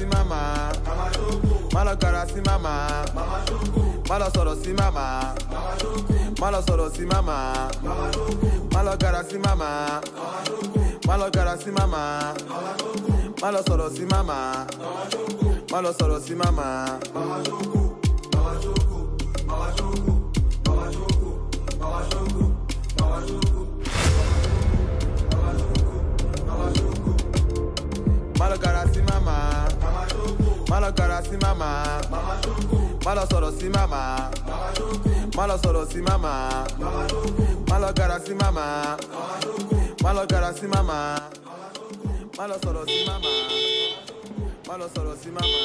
sí màmá. Má lọ gara sí màmá. Má lọ sọ̀rọ̀ sí màmá. Má lọ sọ̀rọ̀ sí màmá. Má lọ gara sí màmá. Má lọ gara sí màmá. Má lọ sọ̀rọ̀ sí màmá. Má lọ sọ̀rọ̀ sí màmá. Má lọ gara sí màmá. Má lọ gara sí màmá. Má lọ sọ̀rọ̀ sí màmá. Má lọ sọ̀rọ̀ sí màmá. Má lọ gara sí màmá. Má lọ gara sí màmá. Má lọ sọ̀rọ̀ sí màmá. Má lọ sọ̀rọ̀ sí màmá.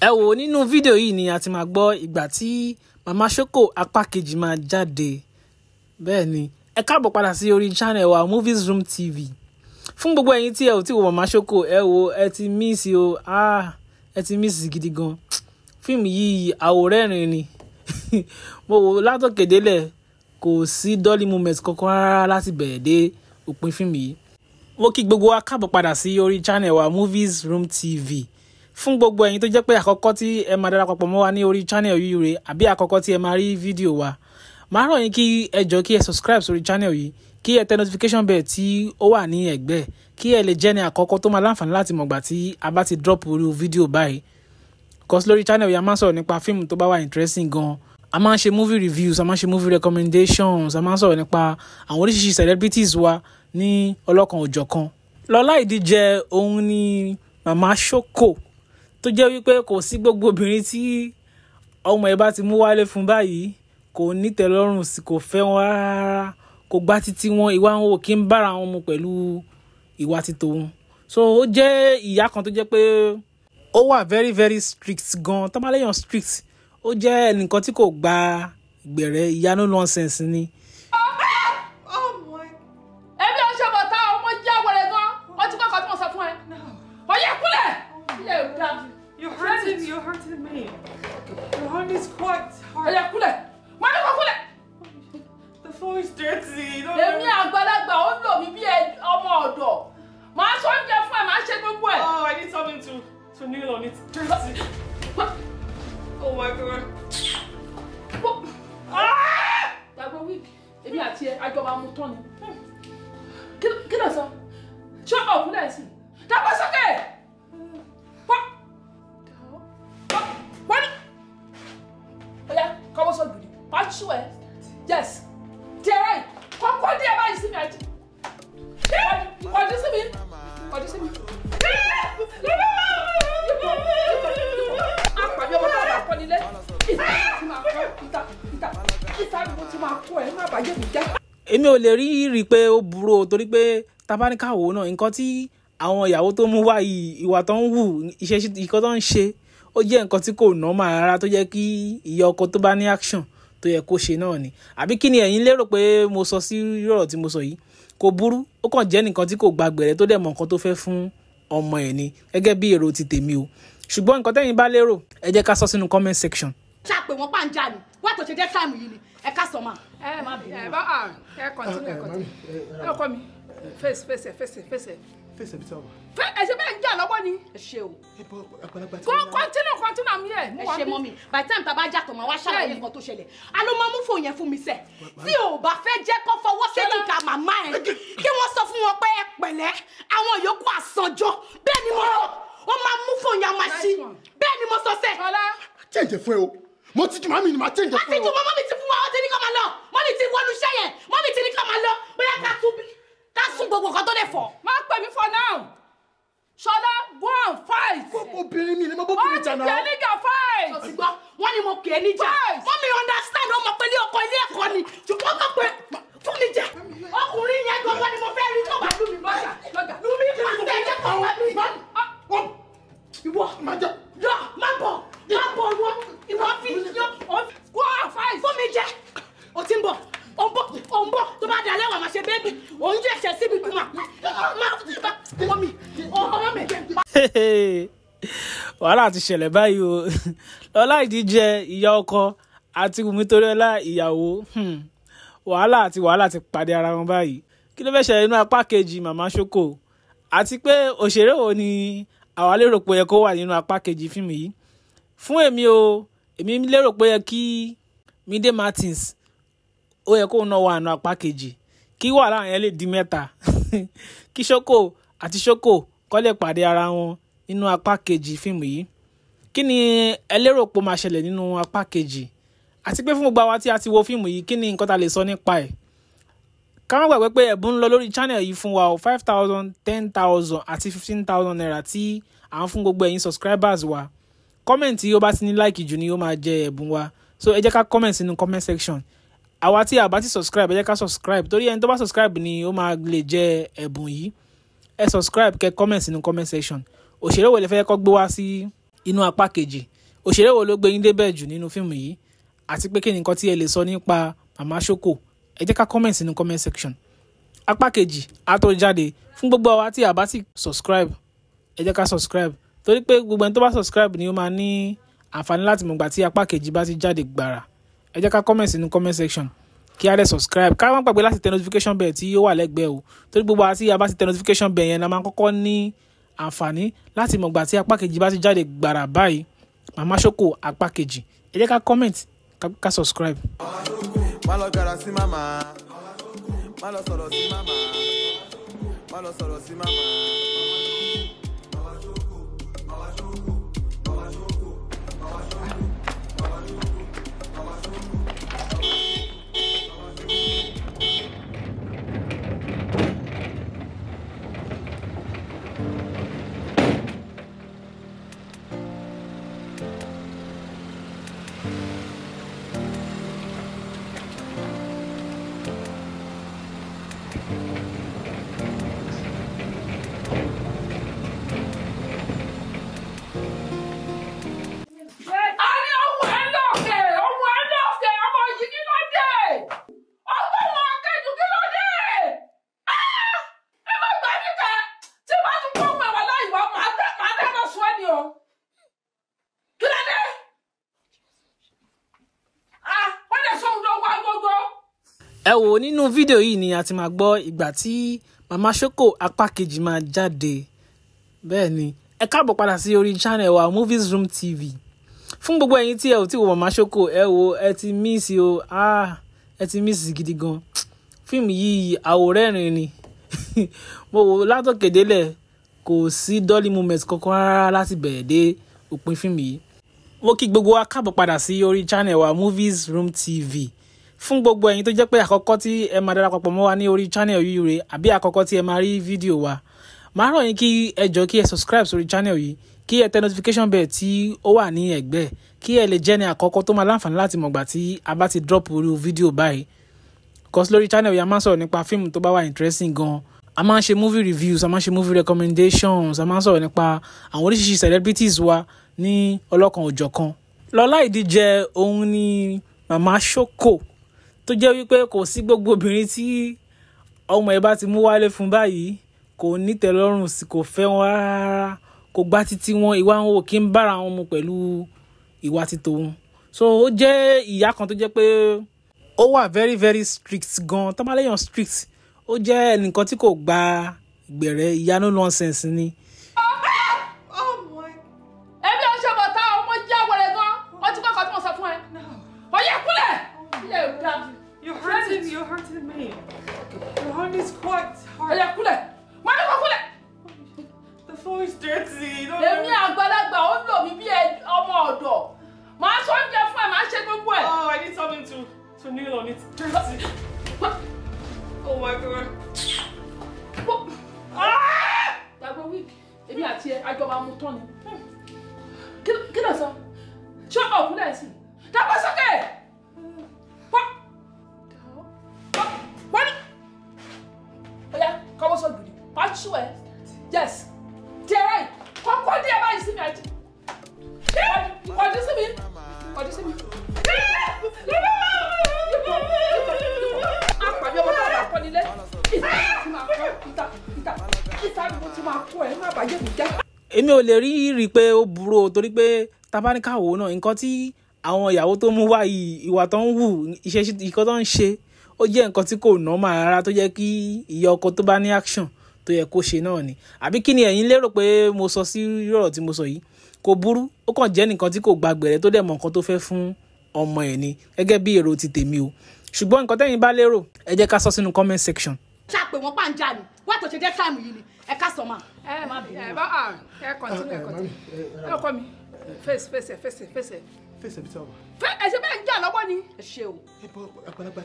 Ẹ wò nínú fídíò yìí ni a ti máa gbọ́ ìgbà tí Mama Shoko apá kejì máa jáde. Bẹ́ẹ̀ ni, ẹ káàbọ̀ padà sí orí channel wa Movies Room TV. Fún gbogbo ẹ̀yin tí ẹ ò tí wo Mama Shoko, ẹ wò ẹ ti miss o, ẹ ti miss gidi gan. Fíìmù yìí àwòrẹ́rìn ni. Mo wò látòkè délẹ̀, kò sí dolly moment kankan rárá láti bẹ̀rẹ̀ dé òpin fíìmù yìí. Mo kí gbogbo wa káàbọ̀ padà sí orí channel wa Movies Room TV. Fún gbogbo ẹ̀yin tó jẹ́ pé àkọ́kọ́ tí ẹ máa darapọ̀ mọ́ wa ní orí channel yìí rè àbí àkọ́kọ́ tí ẹ máa rí fídíò wa, màá rọ̀ yín kí ẹ jọ̀ọ́ kí ẹ subscribe sórí channel yìí, kí ẹ tẹ notification bell tí ó wà ní ẹ̀gbẹ́, kí ẹ lè jẹ́ ní àkọ́kọ́ tó máa láǹfààní láti mọ̀gbà tí a bá ti drop irú fídíò báyìí. Because lórí channel yìí a máa ń sọ̀rọ̀ nípa fíìmù tó bá wà interesting gan. A máa ń ṣe movie reviews, a máa ń ṣe movie recommendations, a máa ń sọ̀rọ̀ nípa àwọn oríṣiríṣi celebrities wa ní ọlọ́kan òjọ̀kan. Lọ́lá Ìdíjẹ òun ni Mama Shoko, tó jẹ́ wípé kò sí gbogbo obìnrin tí ọmọ ẹ̀ bá ti mú wálé fún báyìí kò ní tẹ́lọ́rùn sí, kò fẹ́ wọn rárá, kò gbá títí wọn, ìwà wọn ò kí ń bára wọn mu pẹ̀lú ìwà ti tòun. So ó jẹ́ ìyá kan tó jẹ́ pé ó wà very very strict gan. Tó bá léèyàn strict, ó jẹ́ ẹnìkan tí kò gba gbẹ̀rẹ̀, ìyá no nonsense ni. Ẹbí ọ̀ṣọ́ bọ̀tá ọmọ jẹ́ wẹ̀rẹ̀ gan, ọtí kọ́kọ́ tí mo sọ fún ẹ. Ọyẹ kúlẹ̀! Ilé ò dáa. You're hurting me. Your hand is quite hard. Ọyẹ kúlẹ̀! Mo ní kó kúlẹ̀! The floor is dirty. Èmi àgbàlagbà ó lò mí bí ọmọ ọ̀dọ̀. Màá sọ oúnjẹ fún ẹ, màá ṣe gbogbo ẹ̀. Oh, I need something to kneel on. It's dirty. Oh my God. Gbàgbọ́ wíìkì, èmi àti ẹ, àjọ máa mú tán ni. Kí ló sọ? Ṣé ọ̀kúnlẹ̀ sí? Dàgbà sókè! Wọ́n ní. Ọ̀yá, kọ́wọ́ sọ gidi. Máa ṣú ẹ. Yes. Díẹ̀ báyìí. Kọ́kọ́ díẹ̀ báyìí sí mi àti. Kọjú sí mi. Kọjú sí mi. Àpàbí ọmọ náà bá kọ́ nílé. Ìta ti máa kọ́ ìta ìta ìta ni mo ti máa kọ́ ẹ̀ má bàjẹ́ mi jẹ́. Èmi ò lè rí pé ó burú o, torí pé tabaníkàwò náà nǹkan tí àwọn ìyàwó tó mú wá yìí, ìwà tó ń wù, iṣẹ́ nǹkan tó ń ṣe, ó jẹ́ nǹkan tí kò normal rárá, tó jẹ́ kí ìyá ọkọ tó bá ní action tó yẹ kó ṣe náà ni. Àbí kí ni ẹ̀yin lérò pé mo sọ sí ọ̀rọ̀ tí mo sọ yìí? Kò burú, ó kàn jẹ́ nǹkan tí kò gba gbẹ̀rẹ̀ tó dẹ̀ mọ nǹkan tó fẹ́ fún ọmọ ẹ̀ ni, gẹ́gẹ́ bí èrò ti tèmi o. Ṣùgbọ́n nǹkan tẹ́yin bá lérò, ẹ jẹ́ ká sọ sínú comment section. Ṣàpè wọn pàǹjà ni wá tó ṣe jẹ́ táìmù yìí ni ẹ ká sọ máa. Ẹ má bínú. Ẹ bá ẹ continue ẹ continue. Ẹ ọkọ mi face face face face. Face ibi tí a wà. Fẹ́ ẹ ṣe bẹ́ẹ̀ ń jà lọ́wọ́ ni. Ẹ ṣe o. Ẹ bọ àgbàlagbà tí Go continue continue I'm here. Ẹ ṣe mọ́ mi by the time tá a bá jà tó máa wá ṣàlàyé nǹkan tó ṣẹlẹ̀. A ló máa mú fóònù yẹn fún mi sẹ̀. Tí o bá fẹ́ jẹ́ kó fọwọ́ séjìká màmá ẹ̀ kí wọ́n sọ fún wọn pé ẹ pẹ̀lẹ́ àwọn yòókù àsànjọ bẹ́ẹ̀ ni mo sọ. Ó máa mú fóònù yẹn máa ṣí bẹ́ẹ̀ ni mo sọ sẹ́. Change fún ẹ o. Mo ti ju màmí ni màá change fún ẹ o. Àti ju màmá mi ti fún wa Wàhálà ti ṣẹlẹ̀ báyìí o. Lọlá Ìdíjẹ ìyá ọkọ àti Wùmí Toríọlá ìyàwó. Wàhálà àti wàhálà ti pàdé ara wọn báyìí. Kí ló fẹ́ ṣẹlẹ̀ nínú apá kejì Màmá Ṣókò? Àti pé òṣèré wo ni àwa lérò pé ó yẹ kó wà nínú apá kejì fíìmù yìí? Fún èmi o, èmi lérò pé ó yẹ kí Mide Martins ó yẹ kóun náà wà nínú apá kejì, kí wàhálà yẹn lè di mẹ́ta, kí Ṣókò àti Ṣókò kó lè pàdé ara wọn nínú apá kejì fíìmù yìí. Kí ni ẹ lérò pé ó máa ṣẹlẹ̀ nínú apá kejì? Àti pé fún gbogbo àwa tí a ti wo fíìmù yìí, kí ni nǹkan tá lè sọ nípa ẹ̀? Ká má gbàgbé pé ẹ̀bùn ń lọ lórí channel yìí fún wa o, 5,000, 10,000 àti 15,000 naira tí à ń fún gbogbo ẹ̀yin subscribers wa. Comment tí ó bá ti ní like jù ni ó máa jẹ ẹ̀bùn wa. So ẹ jẹ́ ká comment sínú comment section. Àwa tí a bá ti subscribe, ẹ jẹ́ ká subscribe, torí ẹni tó bá subscribe ni ó máa lè jẹ ẹ̀bùn yìí. Ẹ subscribe, kẹ́ comment sínú comment section. Òṣèré wo lẹ fẹ́ kó gbé wá sí inú apá kejì? Òṣèré wo ló gbé yín débẹ̀ jù nínú fíìmù yìí? Àti pé kí ni nǹkan tí ẹ lè sọ nípa Màmá Ṣókò? Ẹ jẹ́ ká comment sínú comment section. Apá kejì á tó jáde. Fún gbogbo àwa tí a bá ti subscribe, ẹ jẹ́ ká subscribe, torí pé gbogbo ẹni tó bá subscribe ni ó máa ní àǹfààní láti mọ̀gbà tí apá kejì bá ti jáde gbàrà. Ẹ jẹ́ ká comment sínú comment section kí a lè subscribe. Ká má gbàgbé láti tẹ notification bell tí ó wà lẹ́gbẹ̀ẹ́ o, torí gbogbo àwa tí a bá ti tẹ notification bell yẹn la máa kọ́kọ́ ní àǹfààní láti mọ̀gbà tí apá kejì bá ti jáde gbàrà báyìí. Màmá Ṣókò apá kejì. Ẹ jẹ́ ká comment, ká subscribe. Má lọ gara sí màmá, má lọ sọ̀rọ̀ sí màmá, má lọ sọ̀rọ̀ sí màmá. Ẹ wò, nínú fídíò yìí ni a ti máa gbọ́ ìgbà tí Màmá Ṣókò apá kejì máa jáde. Bẹ́ẹ̀ ni, ẹ káàbọ̀ padà sí orí channel wa Movies Room TV. Fún gbogbo ẹ̀yin tí ẹ ò tí wo Màmá Ṣókò, ẹ wò, ẹ ti miss o. Ẹ ti miss gidi gan. Fíìmù yìí àwòrẹ́rìn ni. Mo wò látòkè délẹ̀, kò sí dolly moment kankan rárá láti bẹ̀rẹ̀ dé òpin fíìmù yìí. Mo kí gbogbo wa káàbọ̀ padà sí orí channel wa Movies Room TV. Fún gbogbo ẹ̀yin tó jẹ́ pé àkọ́kọ́ tí ẹ máa darapọ̀ mọ́ wa ní orí channel yìí rè, àbí àkọ́kọ́ tí ẹ máa rí fídíò wa, màá rọ̀ yín kí ẹ jọ̀ọ́ kí ẹ subscribe sórí channel yìí, kí ẹ tẹ notification bell tí ó wà ní ẹ̀gbẹ́, kí ẹ lè jẹ́ ní àkọ́kọ́ tó máa láǹfààní láti mọ̀gbà tí a bá ti drop irú fídíò báyìí. Cause lórí channel yìí a máa ń sọ̀rọ̀ nípa fíìmù tó bá wà interesting gan. A máa ń ṣe movie reviews, a máa ń ṣe movie recommendations, a máa ń sọ̀rọ̀ nípa àwọn oríṣiríṣi celebrities wa ní ọlọ́kan òjọ̀kan. Lọlá Ìdíjẹ òun ni Màmá Ṣókò, tó jẹ́ wípé kò sí gbogbo obìnrin tí ọmọ ẹ̀ bá ti mú wálé fún báyìí kò ní tẹ́lọ́rùn sí, kò fẹ́ wọn rárá, kò gbá títí wọn, ìwà wọn ò kí ń bára wọn mu pẹ̀lú ìwà títòun. So ó jẹ́ ìyá kan tó jẹ́ pé ó wà very very strict gan. Tó bá léèyàn strict, ó jẹ́ ẹnìkan tí kò gba ìgbẹ̀rẹ̀, ìyá no nonsense ni. Ẹbí ọṣẹ bọ̀tá ọmọ jẹ́ wẹ̀rẹ̀ gan, ọtí kọ́kọ́ tí mo sọ fún ẹ. Ọyẹ kúlẹ̀! Ilé ìdá. You're hurting me. Your hand is quite hard. Ọyẹ kúlẹ̀! Má ní kó kúlẹ̀! The floor is dirty. Èmi àgbàlagbà ó lò mí bí ọmọ ọ̀dọ̀. Màá sọ oúnjẹ fún ẹ, màá ṣe gbogbo ẹ̀. Oh, I need something to kneel on. It's dirty. Oh my God. Gbàgbọ́ wíìkì, èmi àti ẹ, àjọ máa mú tán ni. Kí ló sọ? Ṣé ọ̀kúnlẹ̀ sí? Dàgbà sókè! Wọ́n ní. Ọ̀yá, kọ́wọ́ sọ gidi. Máa ṣú ẹ. Yes. Díẹ̀ ráì. Kọ́kọ́ díẹ̀ báyìí sí mi àti. Kọjú sí mi. Kọjú sí mi. Àpàbí ọmọ tó bá kọ́ nílé. Ìta ti máa kọ́ ìta ìta ìta ni mo ti máa kọ́ ẹ má bàjẹ́ mi jẹ́. Èmi ò lè rí pé ó burú o, torí pé tabaníkàwò náà nǹkan tí àwọn ìyàwó tó mú wá yìí, ìwà tó ń wù, iṣẹ́ nǹkan tó ń ṣe, ó jẹ́ nǹkan tí kò normal rárá, tó jẹ́ kí ìyá ọkọ tó bá ní action tó yẹ kó ṣe náà ni. Àbí kí ni ẹ̀yin lérò pé mo sọ sí ọ̀rọ̀ tí mo sọ yìí? Kò burú, ó kàn jẹ́ nǹkan tí kò gbàgbẹ̀rẹ̀ tó dẹ̀ mọ̀ nǹkan tó fẹ́ fún ọmọ ẹ̀ ni, gẹ́gẹ́ bí èrò ti tèmi o. Ṣùgbọ́n nǹkan tẹ́yin bá lérò, ẹ jẹ́ ká sọ sínú comment section. Ṣàpè wọn pàǹjà ni wọ́n tó ṣe jẹ́ táìmù yìí ni ẹ ká sọ ma. Ẹ má bínú. Ẹ bá ẹ continue, ẹ continue. Ẹ ọkọ mi, face face face face. Face ibi tí a wà. Ẹ ṣe bẹ́ẹ̀ ń jà lọ́wọ́ ni. Ẹ ṣe o.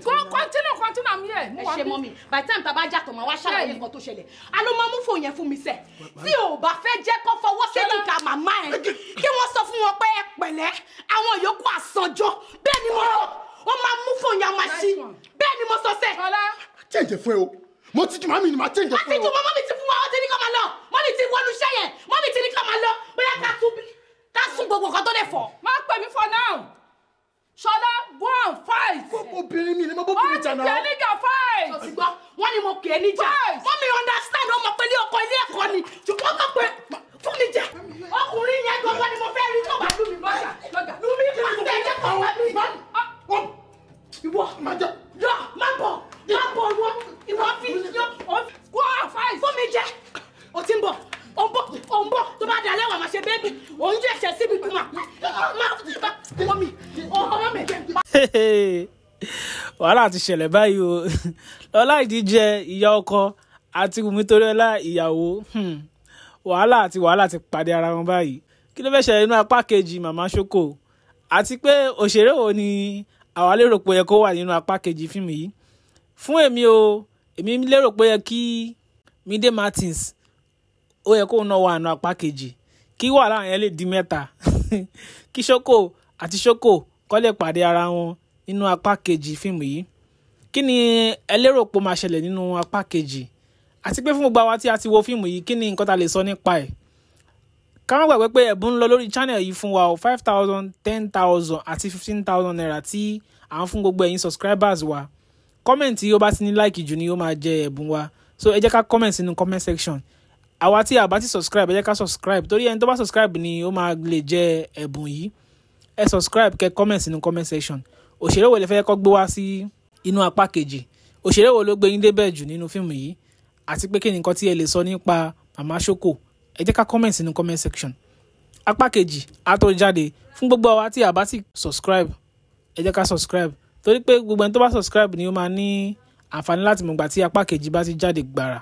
Go continue, continue, I'm here. Ẹ ṣe mọ́mì, by the time tá a bá jà tó máa wá ṣàlàyé nǹkan tó ṣẹlẹ̀. A ló máa mú fóònù yẹn fún mi sẹ̀. Tí o bá fẹ́ jẹ́ kó fọwọ́ séjìká màmá ẹ̀, kí wọ́n sọ fún wọn pé ẹ pẹ̀lẹ́, àwọn yòókù àsànjọ. Bẹ́ẹ̀ ni mo sọ, ó máa mú fóònù yẹn máa ṣí. Bẹ́ẹ̀ ni mo sọ sẹ̀. Change fún ẹ o. Mo ti ju màmí ni màá change fún ẹ o. Àti ju mọ́mí ti fún wa, ó ti ní ká máa lọ. Mọ́mí ti wọnú iṣẹ́ yẹn, mọ́mí ti ní ká máa lọ. Bóyá ká tún bí ká sún gbogbo nǹkan tó lè fọ̀. Má pè mí for now. Ṣọlá, go and fight. Obìnrin mi ni mo bóbìnrin jà náà. Ó ti níjà fight. Sọ ti gbọ́, wọ́n ní mo kì í níjà. Mọ́mí understand, ó mọ̀ pé ilé ọkọ ilé ẹ̀kọ́ ni. Ṣùgbọ́n kàn pé fún mi jà. Ọkùnrin yẹn gbọ́ngàn ni mo fẹ́ rí tó bá lù mí lọ́jà. Lù mí pàṣẹ ẹ̀jẹ̀ kan wá mi. Ìwọ lọ, má bọ̀, má bọ̀ ìwọ, ìwọ fi yọ. Go and fight. Fún mi jẹ. O ti ń bọ̀, o ń bọ̀, o ń bọ̀, tó bá dalẹ̀ wà máa ṣe bébì, ò ń jẹ́ ẹ̀ṣẹ̀ síbi kú mà. Má ọmọ mi, ọmọ mi. Wàhálà ti ṣẹlẹ̀ báyìí o. Lọlá Ìdíjẹ ìyá ọkọ àti Wùmí Toríọlá ìyàwó. Wàhálà àti wàhálà ti pàdé ara wọn báyìí. Kí ló fẹ́ ṣẹlẹ̀ nínú apá kejì Màmá Ṣókò? Àti pé òṣèré wo ni àwa lérò pé ó yẹ kó wà nínú apá kejì fíìmù yìí? Fún èmi o, èmi lérò pé ó yẹ kí Mide Martins, ó yẹ kó náà wà nínú apá kejì, kí wàhálà yẹn lè di mẹ́ta, kí Ṣókò àti Ṣókò kó lè pàdé ara wọn nínú apá kejì fíìmù yìí. Kí ni ẹ lérò pé ó máa ṣẹlẹ̀ nínú apá kejì? Àti pé fún gbogbo àwa tí a ti wo fíìmù yìí, kí ni nǹkan tá lè sọ nípa ẹ̀? Ká má gbàgbé pé ẹ̀bùn ń lọ lórí channel yìí fún wa o, 5,000, 10,000 àti 15,000 naira tí à ń fún gbogbo ẹ̀yin subscribers wa. Comment tí ó bá ti ní like jù ni ó máa jẹ ẹ̀bùn wa. So ẹ jẹ́ ká comment sínú comment section. Àwa tí a bá ti subscribe, ẹ jẹ́ ká subscribe, torí ẹni tó bá subscribe ni ó máa lè jẹ ẹ̀bùn yìí. Ẹ subscribe, kẹ́ comment sínú comment section. Òṣèré wo lẹ fẹ́ kó gbé wá sí inú apá kejì? Òṣèré wo ló gbé yín débẹ̀ jù nínú fíìmù yìí? Àti pé kí ni nǹkan tí ẹ lè sọ nípa Màmá Ṣókò? Ẹ jẹ́ ká comment sínú comment section. Apá kejì á tó jáde. Fún gbogbo àwa tí a bá ti subscribe, ẹ jẹ́ ká subscribe, torí pé gbogbo ẹni tó bá subscribe ni ó máa ní àǹfààní láti mọ̀gbà tí apá kejì bá ti jáde gbàrà.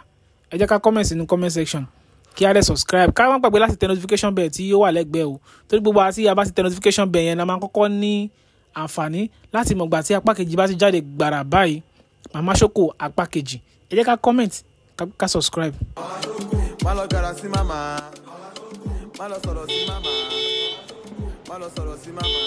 Ẹ jẹ́ ká comment sínú comment section kí a lè subscribe. Ká má gbàgbé láti tẹ notification bell tí ó wà lẹ́gbẹ̀ẹ́ o, torí gbogbo àwa tí a bá ti tẹ notification bell yẹn la máa kọ́kọ́ ní àǹfààní láti mọ̀gbà tí apá kejì bá ti jáde gbàrà báyìí. Màmá Ṣókò apá kejì. Ẹ jẹ́ ká comment, ká subscribe. Má lọ gara sí màmá, má lọ sọ̀rọ̀ sí màmá, má lọ sọ̀rọ̀ sí màmá.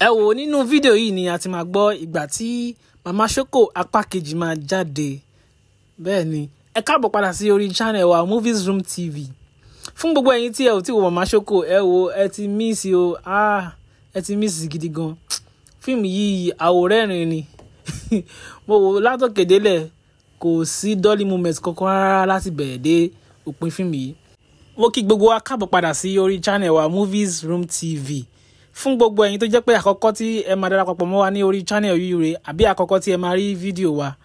Ẹ wò, nínú fídíò yìí ni a ti máa gbọ́ ìgbà tí Màmá Ṣókò apá kejì máa jáde. Bẹ́ẹ̀ ni, ẹ káàbọ̀ padà sí orí channel wa Movies Room TV. Fún gbogbo ẹ̀yin tí ẹ ò tí wo Màmá Ṣókò, ẹ wò, ẹ ti miss o, ẹ ti miss gidi gan. Fíìmù yìí àwòrẹ́rìn ni. Mo wò látòkè délẹ̀, kò sí dolly moment kankan rárá láti bẹ̀rẹ̀ dé òpin fíìmù yìí. Mo kí gbogbo wa káàbọ̀ padà sí orí channel wa Movies Room TV. Fún gbogbo ẹ̀yin tó jẹ́ pé àkọ́kọ́ tí ẹ máa darapọ̀ mọ́ wa ní orí channel yìí rè, àbí àkọ́kọ́ tí ẹ máa rí fídíò wa,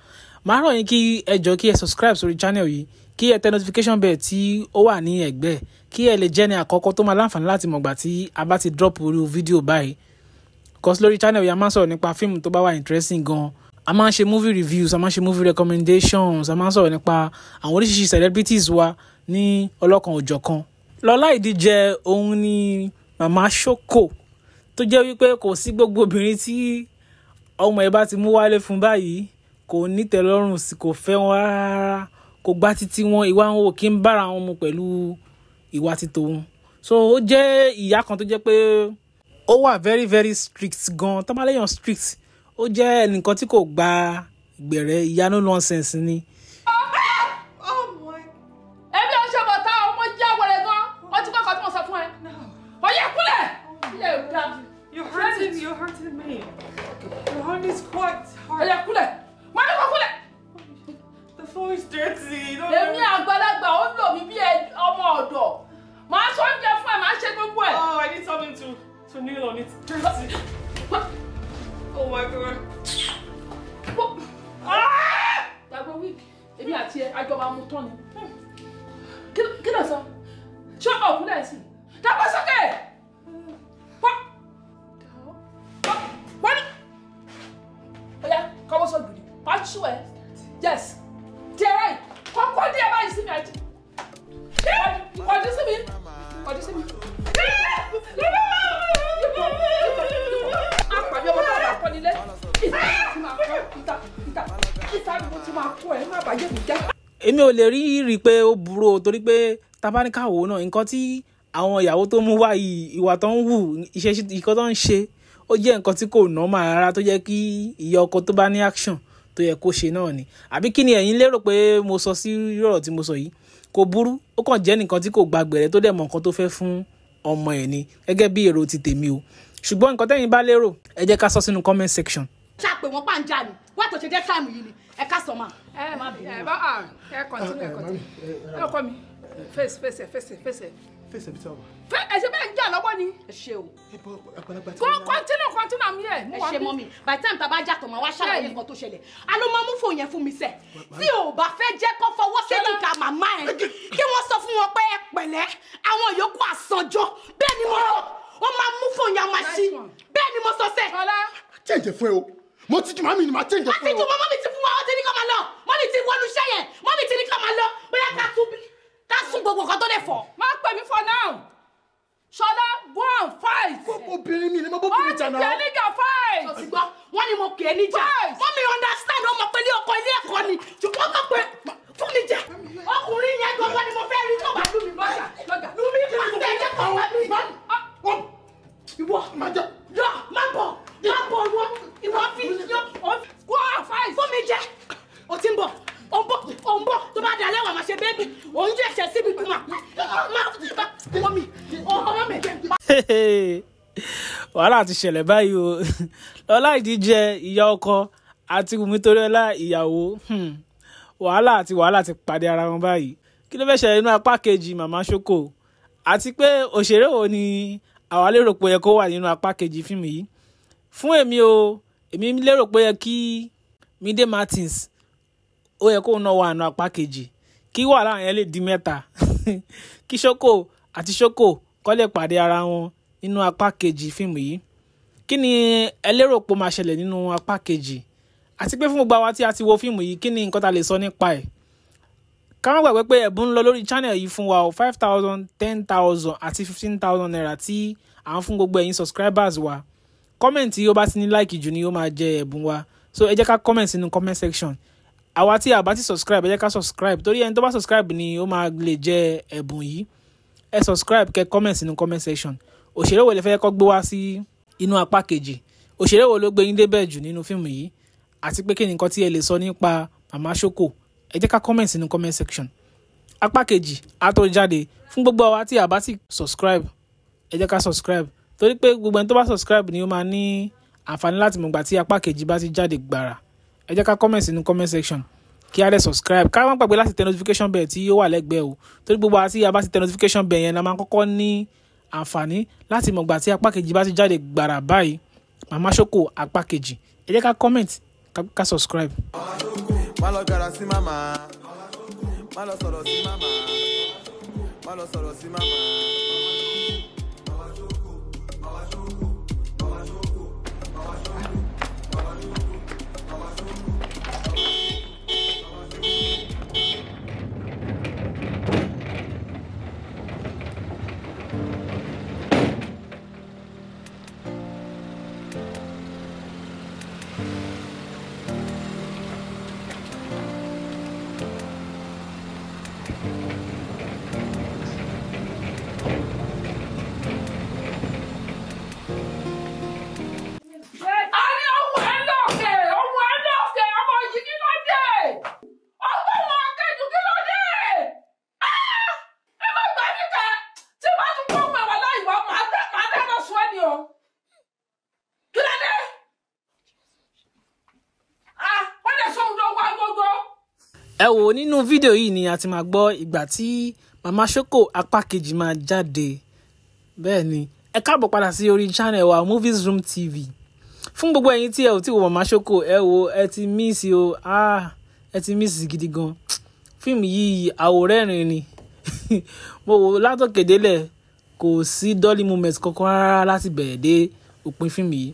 màá rọ̀ yín kí ẹ jọ̀ọ́ kí ẹ subscribe sórí channel yìí, kí ẹ tẹ notification bell tí ó wà ní ẹ̀gbẹ́, kí ẹ lè jẹ́ ní àkọ́kọ́ tó máa láǹfààní láti mọ̀gbà tí a bá ti drop irú fídíò báyìí. Because lórí channel yìí a máa ń sọ̀rọ̀ nípa fíìmù tó bá wà interesting gan. A máa ń ṣe movie reviews, a máa ń ṣe movie recommendations, a máa ń sọ̀rọ̀ nípa àwọn oríṣiríṣi celebrities wa ní ọlọ́kan òjọ̀kan. Lọlá Ìdíjẹ òun ni Màmá Ṣókò, tó jẹ́ wípé kò sí gbogbo obìnrin tí ọmọ ẹ̀ bá ti mú wálé fún báyìí kò ní tẹ́lọ́rùn sí, kò fẹ́ wọn rárá, kò gbá títí wọn, ìwà wọn ò kí ń bára wọn mu pẹ̀lú ìwà ti tòun. So ó jẹ́ ìyá kan tó jẹ́ pé ó wà very very strict gan. Tó bá léèyàn strict, ó jẹ́ ẹnìkan tí kò gba gbẹ̀rẹ̀, ìyá no nonsense ni. Ẹbí ọ̀ ń ṣe bọ̀tá ọmọ jẹ́ wẹ̀rẹ̀ gan. Wọ́n ti kọ́kọ́ tí mo sọ fún ẹ. Ọ̀yẹ́ kúlẹ̀. Ilé ò dáa. You're hurting me. Your hand is quite hard. Ọ̀yẹ́ kúlẹ̀. Wọ́n ní kó kúlẹ̀. The floor is dirty. Èmi àgbàlagbà ó ń lò mí bí ọmọ ọ̀dọ̀. Màá sọ oúnjẹ fún ẹ, màá ṣe gbogbo ẹ̀. Oh, I need something to kneel on. It's dirty. Oh my God. Gbàgbọ́ wíìgì, èmi àti ẹ, àjọ máa mú tán ni. Kí ló sọ? Ṣé ọ̀kúnlẹ̀ sí? Dàgbà sókè! Wọ́n ní. Ọ̀yá, kọ́wọ́ sọ̀gìrì, máa ṣú ẹ. Yes. Díẹ̀ kọ́kọ́ díẹ̀ báyìí sí mi àti. Kọjú sí mi. Kọjú sí mi. Àpàbí ọmọ tó bá kọ́ nílé. Ìta ti máa kọ́, ìta, ìta, ìta ni mo ti máa kọ́ ẹ, má bàjẹ́ mi jẹ́. Èmi ò lè rí pé ó burú o, torí pé tabaníkàwò náà nǹkan tí àwọn ìyàwó tó mú wá yìí, ìwà tó ń hù, iṣẹ́ nǹkan tó ń ṣe, ó jẹ́ nǹkan tí kò normal rárá, tó jẹ́ kí ìyá ọkọ tó bá ní action tó yẹ kó ṣe náà ni. Àbí kí ni ẹ̀yin lérò pé mo sọ sí ọ̀rọ̀ tí mo sọ yìí? Kò burú, ó kàn jẹ́ nǹkan tí kò gba gbẹ̀rẹ̀ tó dẹ̀ mọ nǹkan tó fẹ́ fún ọmọ ẹ̀ ni, gẹ́gẹ́ bí èrò ti tèmi o. Ṣùgbọ́n nǹkan tẹ́yin bá lérò, ẹ jẹ́ ká sọ sínú comment section. Ṣá pé wọ́n pàǹjà ni, wọ́n tó ṣe jẹ́ táìmù yìí ni, ẹ ká sọ máa. Ẹ má bínú. Ẹ bá ẹ continue, ẹ continue. Ẹ ọkọ mi, face face face face. Face ẹbí tí a wà. Ẹ ṣe bẹ́ẹ̀ ń jà lọ́wọ́ ni. Ẹ ṣe o. Go continue, continue, I'm here. Ẹ ṣe mọ́mì, by the time tá a bá jà tó máa wá ṣàlàyé nǹkan tó ṣẹlẹ̀. A ló máa mú fóònù yẹn fún mi sẹ̀. Tí o bá fẹ́ jẹ́ kó fọwọ́ séjìká màmá ẹ̀, kí wọ́n sọ fún wọn pé ẹ pẹ̀lẹ́, àwọn yòókù àsànjọ. Bẹ́ẹ̀ ni mo sọ, ó máa mú fóònù yẹn máa ṣí. Bẹ́ẹ̀ ni mo sọ sẹ̀. Change fún ẹ o. Mo ti ju màmí ni màá change fún ẹ o. Àti ju màmá mi ti fún wa, ó ti ní ká máa lọ. Mọ́mì ti wọnú iṣẹ́ yẹn, mọ́mì ti ní ká máa lọ. Bóyá ká tún bí, ká sún gbogbo nǹkan tó lè fọ̀. Má pè mí for now. Ṣọlá, go and fight. Obìnrin mi ni mo bóbìnrin jà náà. Ó ti pè é níjà fight. Ṣó ti gbọ́, wọ́n ní mo pè é níjà. Mọ́mì understand, ó mọ̀ pé ilé ọkọ ilé ẹ̀kọ́ ni. Ṣùgbọ́n mọ̀ pé fún mi jẹ. Ọkùnrin yẹn gbọ́ngàn ni mo fẹ́ rí tó bá lù mí lọ́jà. Lù mí pàṣẹ ẹ̀jẹ̀ kan wá mi. Ìwọ yọ má bọ̀ má bọ̀ ìwọ ìwọ fi yọ. Go and fight. Fún mi jẹ. O ti ń bọ̀. Ó ń bọ̀, ó ń bọ̀, tó bá dalẹ́ wà máa ṣe bébì, òun jẹ́ ẹ̀ṣẹ̀ síbi kú máa máa mọ́mì, ọmọ mi. Wàhálà ti ṣẹlẹ̀ báyìí o. Lọlá Ìdíjẹ ìyá ọkọ àti Wùmí Toríọlá ìyàwó, wàhálà àti wàhálà ti pàdé ara wọn báyìí. Kí ló fẹ́ ṣẹlẹ̀ nínú apá kejì Màmá Ṣókò? Àti pé òṣèré wo ni àwa lérò pé ó yẹ kó wà nínú apá kejì fíìmù yìí? Fún èmi o, èmi lérò pé ó yẹ kí Mide Martins, ó yẹ kó náà wà nínú apá kejì, kí wàhálà yẹn lè di mẹ́ta, kí Ṣókò àti Ṣókò kó lè pàdé ara wọn nínú apá kejì fíìmù yìí. Kí ni ẹ lérò pé ó máa ṣẹlẹ̀ nínú apá kejì? Àti pé fún gbogbo àwa tí a ti wo fíìmù yìí, kí ni nǹkan tá lè sọ nípa ẹ̀? Ká má gbàgbé pé ẹ̀bùn ń lọ lórí channel yìí fún wa o, 5,000, 10,000 àti 15,000 naira tí à ń fún gbogbo ẹ̀yin subscribers wa. Comment tí ó bá ti ní like jù ni ó máa jẹ ẹ̀bùn wa. So ẹ jẹ́ ká comment sínú comment section. Àwa tí a bá ti subscribe, ẹ jẹ́ ká subscribe, torí ẹni tó bá subscribe ni ó máa lè jẹ ẹ̀bùn yìí. Ẹ subscribe, kẹ́ comment sínú comment section. Òṣèré wo lẹ fẹ́ kó gbé wá sí inú apá kejì? Òṣèré wo ló gbé yín débẹ̀ jù nínú fíìmù yìí? Àti pé kí ni nǹkan tí ẹ lè sọ nípa Màmá Ṣókò? Ẹ jẹ́ ká comment sínú comment section. Apá kejì á tó jáde. Fún gbogbo àwa tí a bá ti subscribe, ẹ jẹ́ ká subscribe, torí pé gbogbo ẹni tó bá subscribe ni ó máa ní àǹfààní láti mọ̀gbà tí apá kejì bá ti jáde gbàrà. Ẹ jẹ́ ká comment sínú comment section, kí a lè subscribe. Ká má gbàgbé láti tẹ notification bell tí ó wà lẹ́gbẹ̀ẹ́ o, torí gbogbo àwa tí a bá ti tẹ notification bell yẹn la máa kọ́kọ́ ní àǹfààní láti mọ̀gbà tí apá kejì bá ti jáde gbàrà báyìí. Màmá Ṣókò apá kejì. Ẹ jẹ́ ká comment, ká subscribe. Má lọ gara sí màmá, má lọ sọ̀rọ̀ sí màmá, má lọ sọ̀rọ̀ sí màmá. A ní ọwọ́ ẹ lọ́kẹ̀, ọwọ́ ẹ lọ́kẹ̀, ọmọ yìí kí ló dé? Ọgbọ́n wọn akẹ́jù kí ló dé? Ẹ má gbà mí kẹ́, tí wàá tún kó mọ̀ wá láì wá, màá dáná sun ẹ́ ni o. Kí ló dé? Wọ́n lè sọ òun lọ́wọ́ agogo. Ẹ wò ó, nínú fídíò yìí ni a ti máa gbọ́ ìgbà tí Mama Shoko apá kejì máa jáde. Bẹ́ẹ̀ ni, ẹ káàbọ̀ padà sí orí channel wa Movies Room TV. Fún gbogbo ẹ̀yin tí ẹ ò tí wo Mama Shoko, ẹ wò ẹ ti miss o, ẹ ti miss gidi gan. Fíìmù yìí àwòrẹ́rìn ni. Mo wò látòkè délẹ̀, kò sí dolly moment kankan rárá láti bẹ̀rẹ̀ dé òpin fíìmù yìí.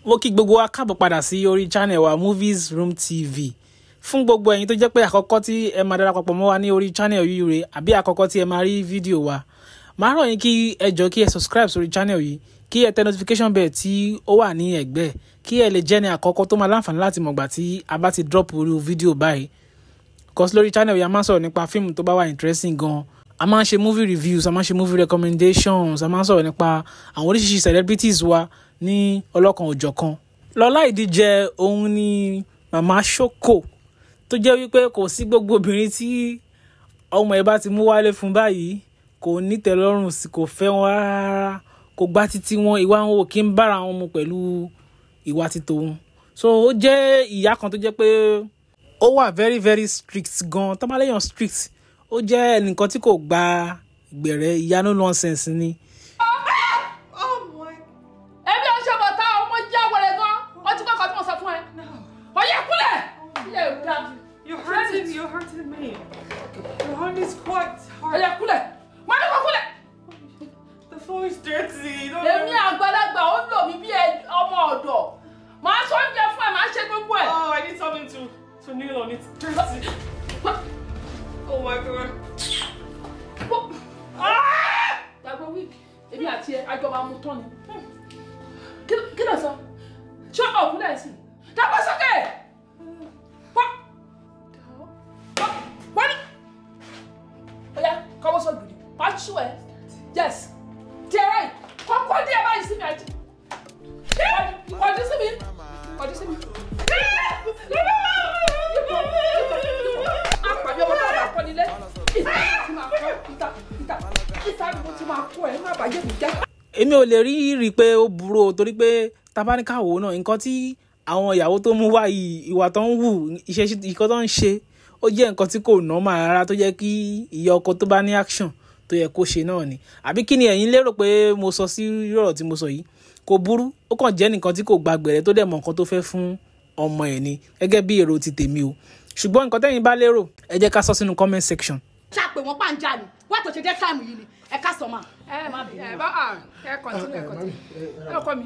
Mo kí gbogbo wa káàbọ̀ padà sí orí channel wa Movies Room TV. Fún gbogbo ẹ̀yin tó jẹ́ pé àkọ́kọ́ tí ẹ máa darapọ̀ mọ́ wa ní orí channel yìí rèé, àbí àkọ́kọ́ tí ẹ máa rí fídíò wa, màá rọ̀ yín kí ẹ jọ̀ọ́ kí ẹ subscribe sórí channel yìí, kí ẹ tẹ notification bell tí ó wà ní ẹ̀gbẹ́, kí ẹ lè jẹ́ ní àkọ́kọ́ tó máa láǹfààní láti mọ̀gbà tí a bá ti drop irú fídíò báyìí. Cause lórí channel yìí a máa ń sọ̀rọ̀ nípa fíìmù tó bá wà interesting gan. A máa ń ṣe movie reviews, a máa ń ṣe movie recommendations, a máa ń sọ̀rọ̀ nípa àwọn oríṣiríṣi celebrities wa ní ọlọ́kan òjọ̀kan. Lọlá Ìdíjẹ òun ni Mama Shoko, tó jẹ́ wípé kò sí gbogbo obìnrin tí ọmọ ẹ̀ bá ti mú wálé fún báyìí kò ní tẹ́lọ́rùn sí, kò fẹ́ wọn rárá, kò gbá títí wọn, ìwà wọn ò kí ń bára wọn mu pẹ̀lú ìwà ti tòun. So ó jẹ́ ìyá kan tó jẹ́ pé ó wà very very strict gan. Tó bá léèyàn strict, ó jẹ́ ẹnìkan tí kò gba ìgbẹ̀rẹ̀, ìyá no nonsense ni. Oh my. Ẹbí ọṣẹ bọ̀tá ọmọ jẹ́ wẹ̀rẹ̀ gan. Wọ́n ti kọ́kọ́ tí mo sọ fún ẹ. Ọyẹ kúlẹ̀. Ilé ò dáa. You're hurting me. Your hand is quite hard. Ọyẹ kúlẹ̀. Má ní kó kúlẹ̀. The floor is dirty. Don't Èmi àgbàlagbà ó lò mí bí ọmọ ọ̀dọ̀. Màá sọ oúnjẹ fún ẹ, màá ṣe gbogbo ẹ̀. Oh, I need something to kneel on. It's dirty. Oh my God. Gbàgbọ́ wíìkì, èmi àti ẹ, àjọ máa mú tán ni. Kí ló sọ? Ṣé ọ̀kúnlẹ̀ sí? Dàgbà sókè! Wọ́n ní. Ọ̀yá, kọ́wọ́ sọ gidi. Màá ṣú ẹ. Yes. Díẹ̀ ráì. Kọ́kọ́ díẹ̀ báyìí sí mi àti. Kọjú sí mi. Kọjú sí mi. Àpàbí ọmọ tó bá kọ́ nílé. Ìta ti máa kọ́, ìta, ìta, ìta ni mo ti máa kọ́ ẹ, má bàjẹ́ mi jẹ́. Èmi ò lè rí pé ó burú o, torí pé tabaníkàwò náà, nǹkan tí àwọn ìyàwó tó mú wá yìí, ìwà tó ń wù, iṣẹ́ nǹkan tó ń ṣe, ó jẹ́ nǹkan tí kò normal rárá, tó jẹ́ kí ìyá ọkọ tó bá ní action tó yẹ kó ṣe náà ni. Àbí kí ni ẹ̀yin lérò pé mo sọ sí ọ̀rọ̀ tí mo sọ yìí? Kò burú, ó kàn jẹ́ nǹkan tí kò gba gbẹ̀rẹ̀ tó dẹ̀ mọ nǹkan tó fẹ́ fún ọmọ ẹ̀ ni, gẹ́gẹ́ bí èrò ti tèmi o. Ṣùgbọ́n nǹkan tẹ́yin bá lérò, ẹ jẹ́ ká sọ sínú comment section. Ṣàpè wọn pàǹjà ni, wá tó ṣe jẹ́ táìmù yìí ni, ẹ ká sọ ma. Ẹ má bínú. Ẹ bá ẹ continue, ẹ continue. Ẹ ọkọ mi,